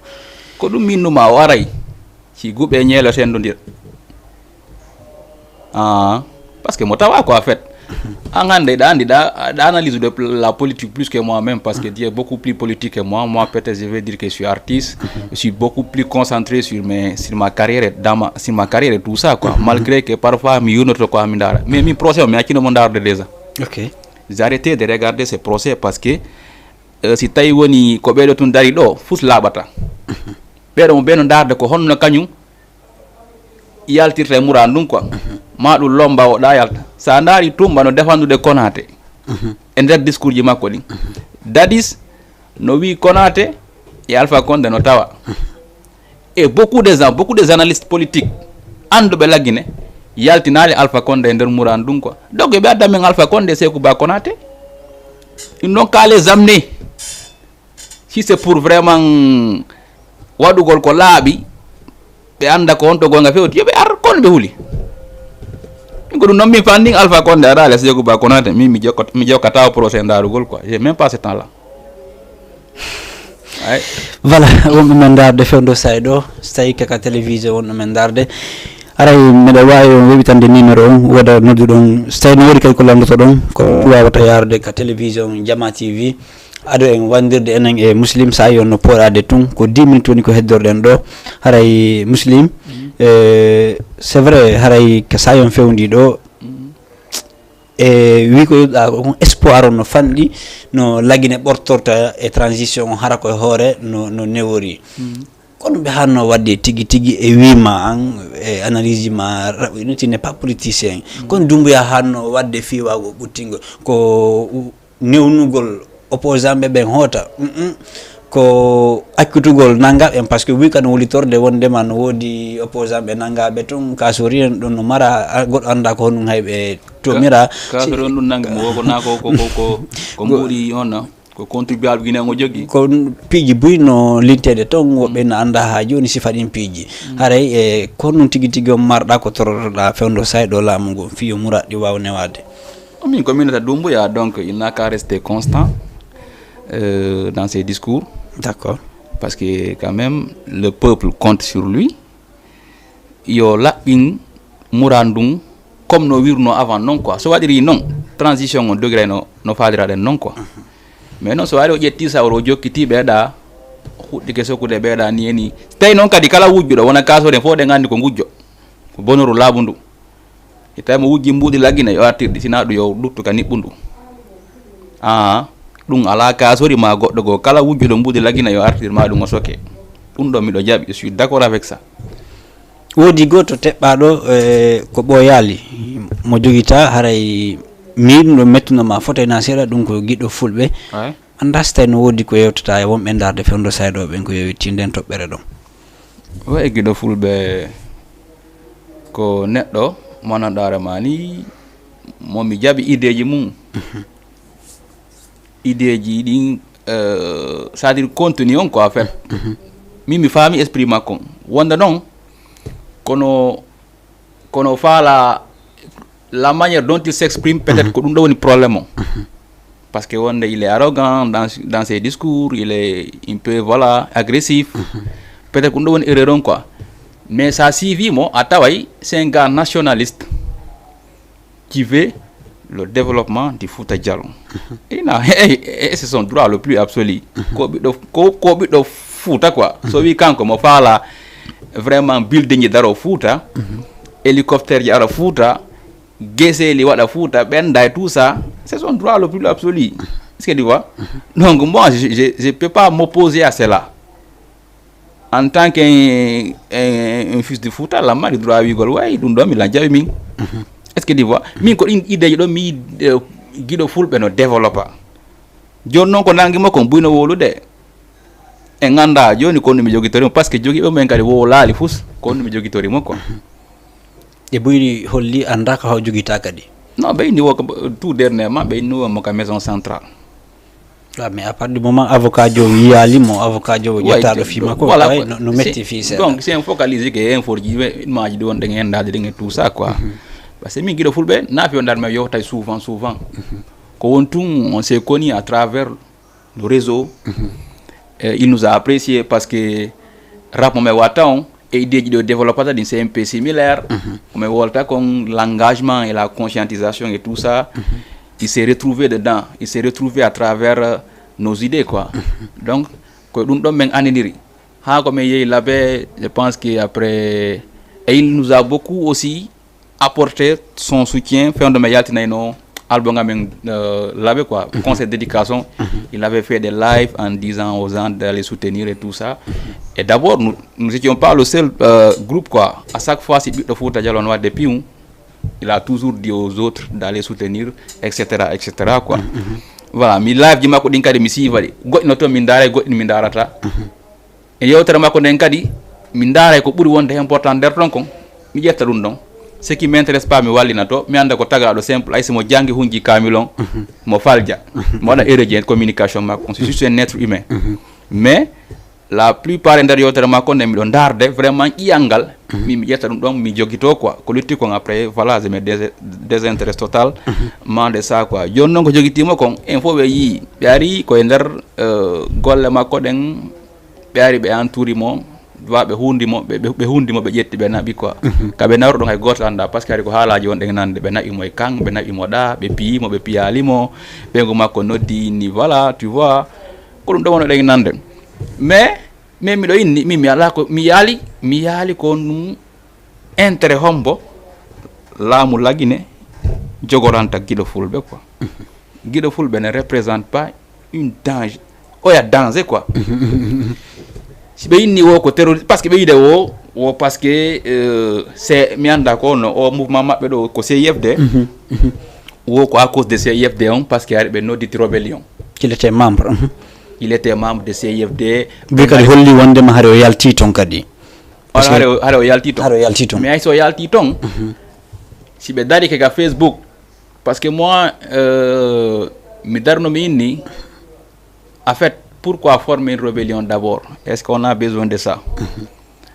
Ko ɗum min numa o aray si guɓe ñeelo sendodira. Ah, parce que mo tawa ko a fait. An hande ɗa andi ɗa ɗa analyse de la politique plus que moi même parce que tu es beaucoup plus politique que moi. Moi peut-être je vais dire que je suis artiste. Je suis beaucoup plus concentré sur mes sur ma carrière et dans ma sur ma carrière et tout ça quoi. Malgré que parfois mi yurnoto ko ami ndara mais min procès o mi accino mo ndarde déjà. Ok. J'ai arrêté de regarder ces procès parce que euh, si tawi woni ko ɓeɗo tun dari ɗo fus laaɓata. Ɓeɗo mo ɓeno ndarde ko honno kañum yaltirta e mura ndun quoi. Ma ɗum lomba o ɗa yalta sa ndaari tumba no defandude konate e nder discours ji makko ɗin. Dadis no wi konate e alpha conde no tawa. Et beaucoup des gens beaucoup des analystes politiques annduɓe laggine yaltinaali alpha conde e nder muran ɗum quoi. Donc ɓe adda min alpha conde seku ba konate. Ɗum ɗon kaale zamne. Si c'est pour vraiment waɗugol ko laaɓi ɓe annda ko honto gonga fewti yo ɓe ar kon ɓe huli. Ko ɗum noon min fanndin Alpha Condé aɗa les jogo ba konate min mi jokkat mi jokkata o procès ndarugol quoi, j'ai même pas ce temps là. Ay. Voilà, wonɓe men ndaarde fewndo saay ɗo, so tawi kaka télévision wonɗo men ndaarde, aray meɗa wawi on weɓitande numéro on, woda nodduɗon so tawi no woni kadi ko landotoɗon ko wawata yarude ka télévision Jama TV. Ado en wandirde enen e Muslim, sayi on no pooɗade tun ko dix minutes woni ko heddorɗen ɗo. Haray Muslim, eh, c'est vrai, haray ka sayi on fewndi ɗo, e wi ko yiɗɗa ko espoir on no fanɗi, no lagine ɓortorta e transition on hara koye hoore no no newori. Kono ɓe hanno wadde tigi tigi e wima an e analyse ma raɓiniti n'est pas politicien. Kono Dumbuya hanno wadde fiwago ɓuttingo ko newnugol opposant ɓe ɓen hoota. Mm-mm. Ko accutugol nanga ɓen, parce que wi kano wulitorde wondema no woodi opposant ɓe nangaɓe tun kasori en ɗum no mara a- goɗɗo anda ko honum hay ɓe tomira. Kasori on ɗum nangi mo woko na ko ko ko ko ko mbuɗi on na ko contribuable guinéen o joggi. Ko piiji buy no lintede toon, woɓɓe no anda ha joni sifa ɗin piiji. Haray e ko honum tigi tigi on marɗa ko torotoɗa fewndo sayɗo laamu ngu fiyo muraɗɗi waw newade? Min ko minata Dumbuya, donc il n'a qu'à rester constant euh, dans ses discours. D'accord. Parce que quand même le peuple compte sur lui. Yo laɓɓin muran ndun comme no wirno avant non quoi, so waɗiri non transition on dogirayno no faaliraɗen non quoi. Mais non, so waɗi o ƴetti sawro o jokkiti ɓeeɗa, huɗɗike sokkude ɓeeɗa ni e ni. Tawi noon kadi kala wujjuɗo wona kasoren fof ɗen anndi ko ngujjo, ko bonoru laaɓundu. E tawi mo wujji mbuuɗi laggina yo artirɗi, sina ɗum yo luttu ka niɓɓundu. Aa, ɗum alaa kaasori ma goɗɗo goo, kala wujjuɗo mbuuɗi laggina yo artir ma ɗum o soke. Ɗum ɗo miɗo jaɓi, je suis d'accord avec ça. Woodi gooto teɓɓaaɗo e ko ɓooyaali mo jogita haray miin ɗo mettuno ma foto ena seeɗa, ɗum ko giɗo fulɓe. Annda so tawi no woodi ko yewtata e wonɓe ndaarde fewndo sayɗo ɓen ko yowiti nden toɓɓere ɗon. Wa e giɗo fulɓe ko neɗɗo mo annanɗaare ma ni, mo mi jaɓi ideeji mum. Ideeji ɗin, euh, c'est-à-dire contenu on quoi en fait. Min mi faami esprit makko wonde noon, kono kono faala la manière dont il s'exprime, peut-être ko ɗum ɗo woni problème on. Parce que wonde il est arrogant dans, dans ses discours, il est un peu, voilà, agressif. Peut-être ko ɗum ɗo woni erreur on quoi. Mais sa suivi mo a taway c'est un gars nationaliste qui veut le développement du Fouta Djallon. Et, na- et- et c'est son droit le plus absolu. Ko ɓiɗɗo ko ko ɓiɗɗo Fouta quoi. So wi kanko mo faala vraiment building ji daro Fouta, hélicoptère ji ara Fouta, gueseli waɗa Fouta, ɓenda et tout ça, c'est son droit le plus absolu. Est-ce que tu vois? Donc moi je je je peux pas m'opposer à cela. En tant qu'un un, un fils de Fouta, la mari droit wigol way ɗum ɗo mi lan jawi min. Est-ce que tu vois? Min ko ɗin ideji ɗo mi giɗo fulɓe no développa. Joni noon ko nangi mo kon buyno wolude. En ganda joni ko mi jogitori mo parce que jogiɓe mumen kadi wowlaali fus ko mi jogitori mo quoi. E buyni holli annda ko haw jogita kadi. Non, ɓe inni wo tout dernièrement ɓe inni wo mo ka maison centrale. Ah, mais à partir du moment avocat jo yiyali mo avocat jo yettaɗo fima ko voilà, no metti fi seeɗa. Donc c'est un focalisé que inforji maji ɗi wonɗen e endade ɗen e tout ça quoi. Parce que min giɗo fulɓe nafi o darma yewtay souvent souvent. Ko won tun on s'est connu à travers le réseau. Et il nous a apprécié parce que rap mo men watta on e ideji ɗo développata ɗin c'est un peu similaire. Ko men wolta kon l'engagement et la conscientisation et tout ça. Il s'est retrouvé dedans, il s'est retrouvé à travers euh, nos idées quoi. Donc ko ɗum ɗon men andidiri. Ha ko men yehi labe, je pense que après et il nous a beaucoup aussi apporter son soutien fewndo mi yaltinayno album amen euh, labe quoi, conseil d'éducation. Il avait fait des lives en disant aux gens d'aller soutenir et tout ça. Et d'abord nous nous étions pas le seul euh, groupe quoi, à chaque fois si ɓiɗɗo Fouta Djallon wadde piw, il a toujours dit aux autres d'aller soutenir, etc, etc quoi. Voilà, mi live ji makko ɗin kadi mi siiva ɗi, goɗɗino toon min ndaara, goɗɗino min ndaarata. E yewtere makko nden kadi mi ndaaray ko ɓuri wonde important nder ton kon, mi ƴetta ɗum ɗon. Ce qui m'intéresse pas mi wallina to, mi annda ko tagaaɗo simple, ay si mo janngi hunji kaamil on, mo falja, mo waɗa erreur ji communication makko on, c'est juste un être humain. Mais La plupart e nder yewtere makko nde miɗo ndaarde vraiment ƴiyal ngal, min mi ƴetta ɗum ɗon mi jogito quoi, ko lutti kon après voilà, je me dés- désintéresse total mande ça quoi. Jooni noon ko jogitiimo kon en fof ɓe yii, ɓe ari koye nder euh, golle makko ɗen, ɓe ari ɓe entouri mo, wa ɓe hundi mo ɓe ɓe- ɓe hundi mo ɓe ƴetti ɓe naɓi quoi. Ka ɓe nawruɗon hay gooto annda parce que hari ko haalaaji wonɗen nande, ɓe naɓi mo e kan, ɓe naɓi mo ɗa, ɓe piyi mo, ɓe piyaali mo, ɓeyngu makko noddi ni voilà tu vois, ko ɗum ɗo wonnoɗen nande. Mais min miɗo inni min mi ala ko mi yaali, mi yaali ko ɗum intérêt hombo laamu Lagine jogoranta giɗo fulɓe quoi. Giɗo fulɓe ne représente pas une danger, oya danger quoi. Si ɓe inni wo ko terroriste parce que ɓe yide wo wo parce que euh, c'est mi annda ko no o mouvement maɓɓe ɗo ko C I F D. Wo ko à cause de C I F D on parce que ari ɓe nodditi rébellion. Il était membre. Mhm. Il était membre de C I F D. Ɓe kadi holli wondema hari o yalti toon kadi. Hare o- hare o yalti toon. Hare o yalti toon. Mais hay so o yalti toon, si ɓe dari ke ga Facebook, parce que moi euh, mi darno mi inni, en fait, pourquoi former une rébellion d'abord? Est-ce qu'on a besoin de ça?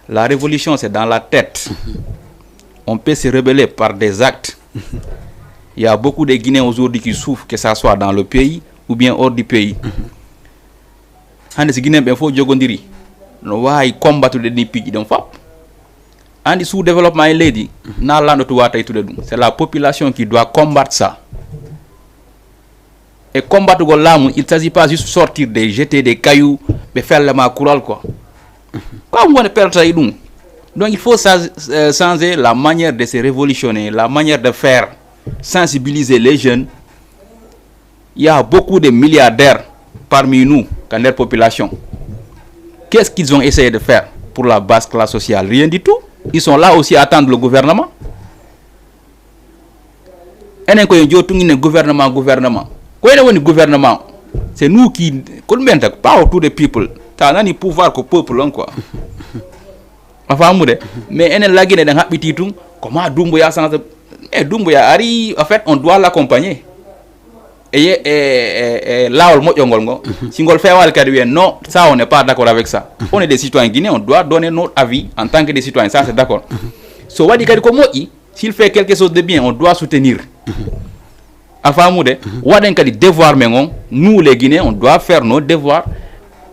La révolution, c'est dans la tête. On peut se rebeller par des actes. Il y a beaucoup de Guinéens aujourd'hui qui souffrent, que ça soit dans le pays ou bien hors du pays. Hande si Guinéen ɓen fof jogodiri, no waawi combattude ɗin piiji ɗon fop. Andi sous développement e leydi na lanɗo to wawa tawtude ɗum, c'est la population qui doit combattre ça. E combatugol laamu, il s'agit pas juste sortir des jeter des cailloux, ɓe fella ma kural quoi. Comme woni pelta e ɗum. Donc il faut sa- euh, changer la manière de se révolutionner, la manière de faire, sensibiliser les jeunes. Il y a beaucoup de milliardaires parmi nous, ka nder population. Qu'est-ce qu'ils ont essayé de faire pour la basse classe sociale? Rien du tout. Ils sont là aussi à attendre le gouvernement. Enen ko en jottuginen gouvernement gouvernement. Ko enen woni gouvernement? C'est nous qui, ko ɗum ɓen tag, power to the people. Ta nani pouvoir ko peuple on quoi. A famude? Mais enen Lagine ɗen haɓɓiti tun ko ma Dumbuya sansa. E Dumbuya ari, en fait on doit l'accompagner. E ye- e e- e laawol moƴƴol ngol ngo. Si ngol feewaali kadi wiyen non, ça on n'est pas d'accord avec ça. On est des citoyens guinéens, on doit donner notre avis en tant que des citoyens, ça c'est d'accord. So waɗi kadi ko moƴƴi, s'il fait quelque chose de bien, on doit soutenir. A famude? Waɗen kadi devoir men on, nous les Guinéens on doit faire nos devoirs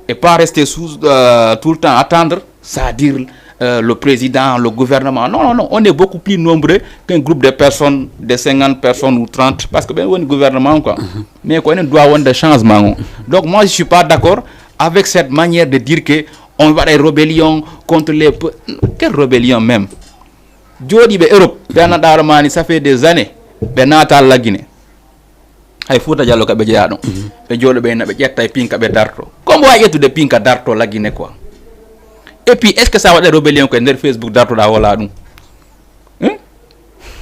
et pas rester sous euh, tout le temps attendre, c'est-à-dire euh, le président, le gouvernement. Non non non, on est beaucoup plus nombreux qu'un groupe de personnes de cinquante personnes ou trente, parce que ɓen woni gouvernement quoi. Mais ko enen doit wonde changement on. Donc moi je suis pas d'accord avec cette manière de dire que on waɗa rébellion contre les pe- quelle rébellion même? Jooɗiiɓe Europe ɓe annanɗaa hoore maa ni, ça fait des années ɓe naata Lagine. Hay Fuuta Jallo ka ɓe jeyaa ɗum. Ɓe jooɗo ɓe ina ɓe ƴetta e pinka ɓe darto. Ko mbo wawi ƴettude pinka darto Lagine quoi? Et puis est ce que ça waɗa rébellion koye nder Facebook dartoɗaa wala ɗum?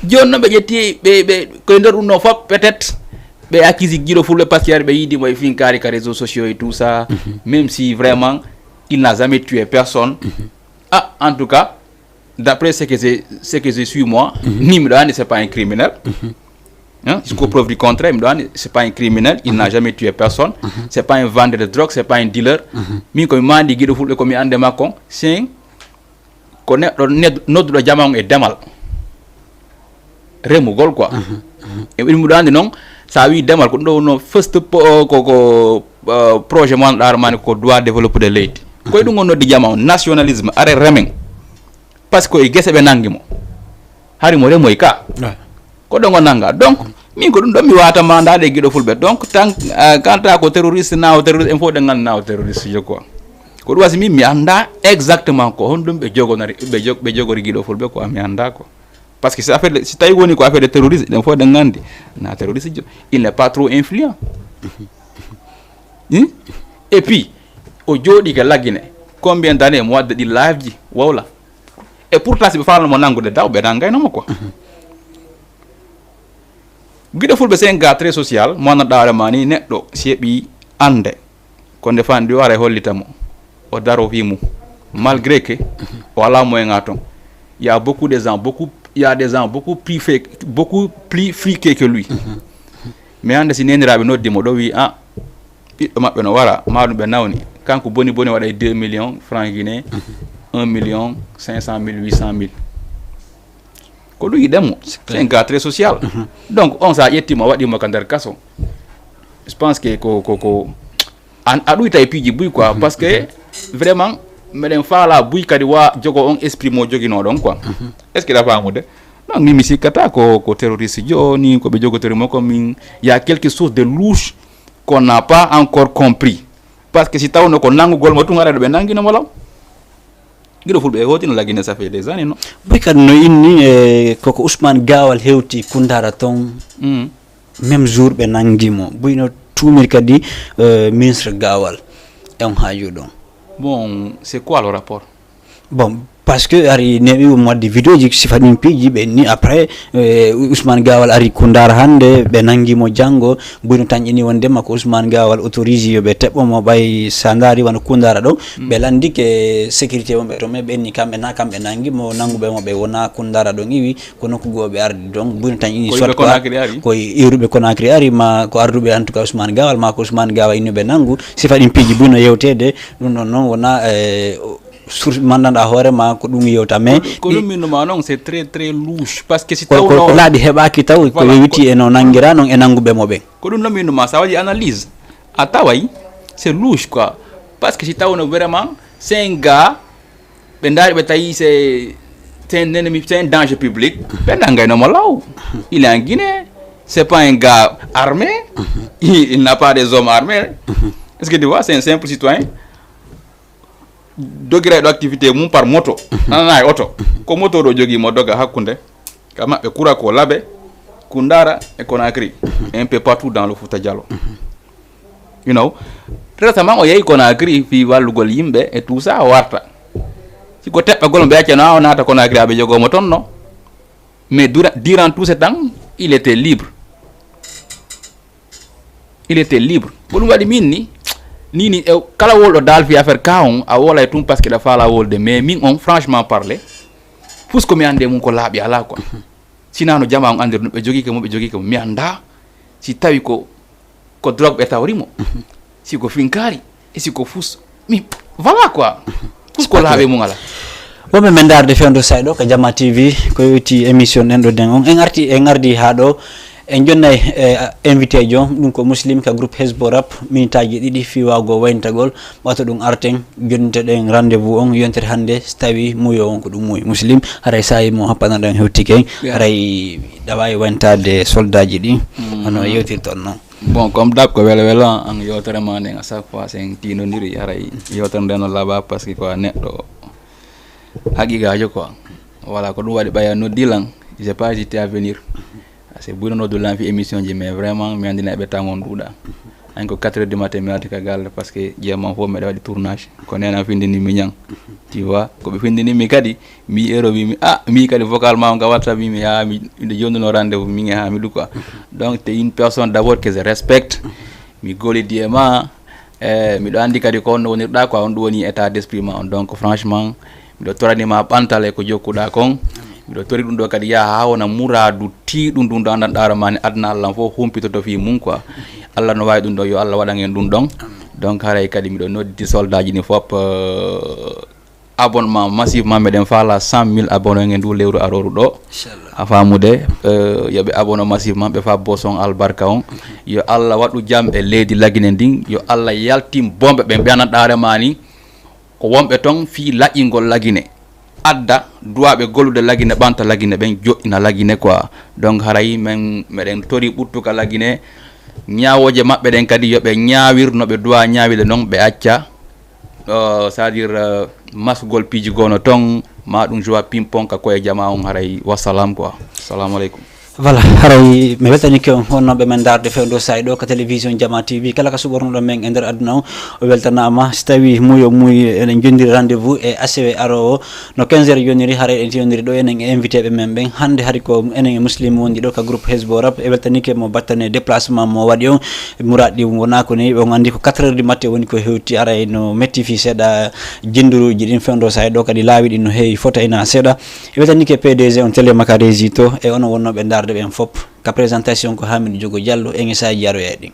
Jooni noon ɓe ƴetti ɓe ɓe koye nder ɗum noon fof peut être ɓe accuse giɗo fulɓe parce que ari ɓe yiidi mo e finkaari ka réseau sociaux et tout ça. Même si vraiment il n'a jamais tué personne. Ah en tout cas d'après ce que je, ce que je suis moi, ni miɗo andi c'est pas un criminel. Hein, jusqu'au preuve du contraire miɗo andi c'est pas un criminel, il n'a jamais tué personne. C'est pas un vendeur de drogue, c'est pas un dealer. Min komi mandi giɗo fulɓe komi ande makko c'est ko neɗɗo ned- nodduɗo jama on e demal remugol quoi. E ɗum miɗo andi noon sa wi demal ko ɗum ɗo wonno first po- ko ko euh, projet mo annduɗa hoore mani ko droit développé de leydi. Koye ɗum o noddi jama on nationalisme are remen. Parce que e gese ɓe nangi mo hari mo remoy ka. Ko ɗon o nanga donc min ko ɗum ɗon mi wata mandade e giɗo fulɓe donc tan euh, kanta ko terroriste nawo terroriste en fof ɗen gandi nawo terroriste je quoi. Ko ɗum wasi min mi anda exactement ko honɗum ɓe jogonori ɓe jog- ɓe jogori giɗo fulɓe quoi mi anda quoi. Parce que si affaire de- si tawi woni ko affaire de terroriste ɗen fof ɗen gandi na terroriste jo il n'est pas trop influent. Hmm? Et puis o jooɗi ke Lagine combien d'années mo wadde ɗi live ji wowla. Et pourtant si ɓe falano mo nangude daw ɓe nangayno mo quoi. Giɗo fulɓe c'est un gars très social mo annanɗa hoore ma ni neɗɗo si heɓi ande ko nde fandi o ara e hollita mo o daro fi mum. Malgré que o ala moyen a ton il y a beaucoup de gens beaucoup il y a des gens beaucoup plus fait beaucoup plus friqué que lui. Mais hande si neniraɓe noddi mo ɗo wi a ɓiɗɗo maɓɓe no wara maɗum ɓe nawni Kanko boni boni waɗay deux millions francs guinéens, un million cinq cent mille, huit cent mille. Ko ɗum yiɗen mo. C'est un gars très social. Donc, on, so a ƴetti mo, a waɗi mo ka nder kaso, je pense que ko, ko, ko, an, a ɗuyta e piiji buy quoi, parce que vraiment, meɗen faala buy kadi wa jogo on esprit mo joginoo ɗon quoi. Est-ce que ɗa faamude? Donc, min mi sikkata ko, ko terroriste jooni, ko ɓe jogotori mo ko min, il y a quelque chose de louche qu'on n'a pas encore compris. Parce que si tawno ko nanngugol mo tun, haray ɗo ɓe nanngino mo law. Giɗo fulɓe e hootino lagine, ça fait des années, non? Boy kadi no inni e koko Ousmane Gawal hewti Kundara ton. Mm. Même jour ɓe nangi mo. Boy no tuumir kadi, euh, ministre Gawal. E on haaju ɗon. Bon, c'est quoi le rapport? Bon, parce que ari neɓi mo wadde vidéo ji sifa ɗin piiji ɓe ni après, euh, Ousmane Gawal ari Kundara hannde, ɓe nangi mo janngo. Boy no tanƴini wondema ko Ousmane Gawal autorisé yo ɓe teɓɓo mo, ɓay sa ndaari wano Kundara ɗo. Mm. Ɓe lanndike sécurité wonɓe to, mais ɓe ni kamɓe na kamɓe nangi mo, nannguɓe mo ɓe wona Kundara ɗon iwi, ko nokku goo ɓe ardi ɗon. Boy no tanƴini ko soit yimɓe quoi, Conakry ari? Ko iwruɓe Conakry ari, ma ko arduɓe en tout cas Ousmane Gawal, ma ko Ousmane Gawal innuɓe nanngu. Sifa ɗin piiji boy no yewteede, ɗum ɗon noon wona, eh, source manndanɗa hoore ma ko ɗum yewta, mais ko, ko ɗum minnuma noon, c'est très, très louche, parce que si ko, ko, tawno ko laaɓi heɓaaki taw, ko, voilà, yewiti ko e no nanngira noon e nannguɓe mo ɓen. Ko ɗum ɗo minnuma, sa waɗi analyse, a taway c'est louche quoi, parce que si tawno vraiment c'est un gars, ɓe ndaari ɓe tawi c'est, c'est un ennemi, c'est un danger public, ɓe nanngayno mo law. Il est en Guinée, c'est pas un gars armé, il, il n'a pas des hommes armés. Est-ce que tu vois, c'est un simple citoyen. Dogiray ɗo activité mum par moto. Nanana e oto. Ko moto ɗo jogii mo doga hakkunde ka maɓɓe kura ko Labe, Kundara e Conakry. Un peu partout dans le Fouta Djallon. You know, récemment o yehi Conakry fii wallugol yimɓe et tout ça, o warta. Si ko teɓɓagol mo ɓe accano o naata Conakry, aɓe jogoo mo ton no. Mais dura-, durant tout ce temps, il était libre. Il était libre. Ko ɗum waɗi min ni, ni, ni, e kala wolɗo daal fi affaire ka on, a wolay tum parce que ɗa faala wolde. Mais min on, franchement parler, fus ko mi annde mum ko laaɓi alaa quoi. Sinaa no jama on anndir no ɓe jogike mo, ɓe jogike mo. Mi annda si tawi ko, ko drogue ɓe tawri mo. Si ko finkaari, e si ko fus. Mi, voilà quoi. Fus ko laaɓe mum alaa. Wonɓe men ndaarde fewndo say ɗo ka Jama T V, ko yowiti émission ɗen ɗo den on. En arti, en ardi haa ɗo. En jonnay, eh, invité jo, ɗum ko Muslim ka groupe Hezbo Rap, minitaaji ɗiɗi fii waago wayntagol, ɓato ɗum arten, jonnitoɗen rendez-vous on, yontere hannde, so tawi muuyo on ko ɗum muuyi. Muslim, haray saayi mo happanoɗen hewtike, haray ɗa waawi wayntaade soldaaji ɗi, hono yewtirton non. Bon, comme d'hab, ko welo welo an, yewtere ma nden, à chaque fois, sen tiindondiri, haray yewtere nden no laaɓa, parce que quoi, neɗɗo haqiqaajo quoi. Voilà, ko ɗum waɗi ɓaya noddi lan, je sais pas si t'es à venir. Parce que ɓuri noddu lan fi émission ji, mais vraiment, mi anndi na ɓe tan on ɗuuɗa. An ko quatre heures du matin, mi arti ka galle, parce que jeema fof meɗa waɗi tournage. Ko nena findini mi ñan. Tu vois, ko ɓe findini mi kadi, mi ero mi, mi, ah, mi kadi vocal ma on ka WhatsApp, mi, mi, ha, mi, miɗo jonnuno rendez-vous, mi, ha, mi ɗu quoi. Donc, t'es une personne d'abord que je respecte. Mi golidi e ma, e, miɗo anndi kadi ko on no wonirɗa quoi, on ɗum woni état d'esprit ma on. Donc, franchement, miɗo torani ma ɓantal e ko jokkuɗa kon. Miɗo tori ɗum ɗo kadi yaha haa wona muraadu tiiɗum ɗum ɗo anndanɗaaro ma ni aduna Allah fof humpitoto fii mum quoi. Allah no waawi ɗum ɗo, yo Allah waɗan en ɗum ɗon. Donc, haray kadi miɗo noddi soldaaji ni fop, eh, abonnement massivement, meɗen faala cent mille abonné en e ndu lewru arooru ɗo. Inchallah. A faamude, eh, yo ɓe abonné massivement, ɓe faa boson albarka on. Yo Allah waɗu jam e leydi Lagine ndin. Yo Allah yaltin bomɓe ɓen, ɓe anndanɗaare ma ni. Ko wonɓe ton fii laƴingol Lagine. Adda duwaaɓe gollude Lagine, ɓanta Lagine ɓen, joɗɗina Lagine quoi. Donc, haray men, meɗen tori ɓuttuka Lagine. Ñaawooje maɓɓe ɗen kadi, yo ɓe ñaawir no ɓe duwa ñaawirde non, ɓe acca, euh, c'est-à-dire, euh, masugol piiji goono ton, ma ɗum joua ping-pong ka koye jama on, haray wassalam quoi. Assalamu aleykum. Voilà, haray mi weltanike on, honnoɓe men ndaarde fewndo saa'i ɗo ka télévision Jama T V, kala ka suɓornoɗon men e nder aduna on, o weltanaama. Si tawi muuyo muuyi, eɗen jondiri rendez-vous e asewe aroowo, no quinze heures yoniri, haray en yoniri ɗo enen e invité ɓe men ɓen. Hannde hari ko enen e Muslim wondi ɗo ka groupe Hezbo Rap, e weltanike mo battane déplacement mo waɗi on, muraad ɗi wona ko ni, on anndi ko quatre heures du matin woni ko hewti, haray no metti fii seeɗa, jinduruuji ɗin fewndo saa'i ɗo kadi laawi ɗin no heewi fota ina seeɗa. E weltanike P D G on Télé Makarésie to, e onon wonnooɓe ndaarde ɓen fop. Ka présentation ko Hamidou Diogo Diallo, en e saaji yaroya ɗin.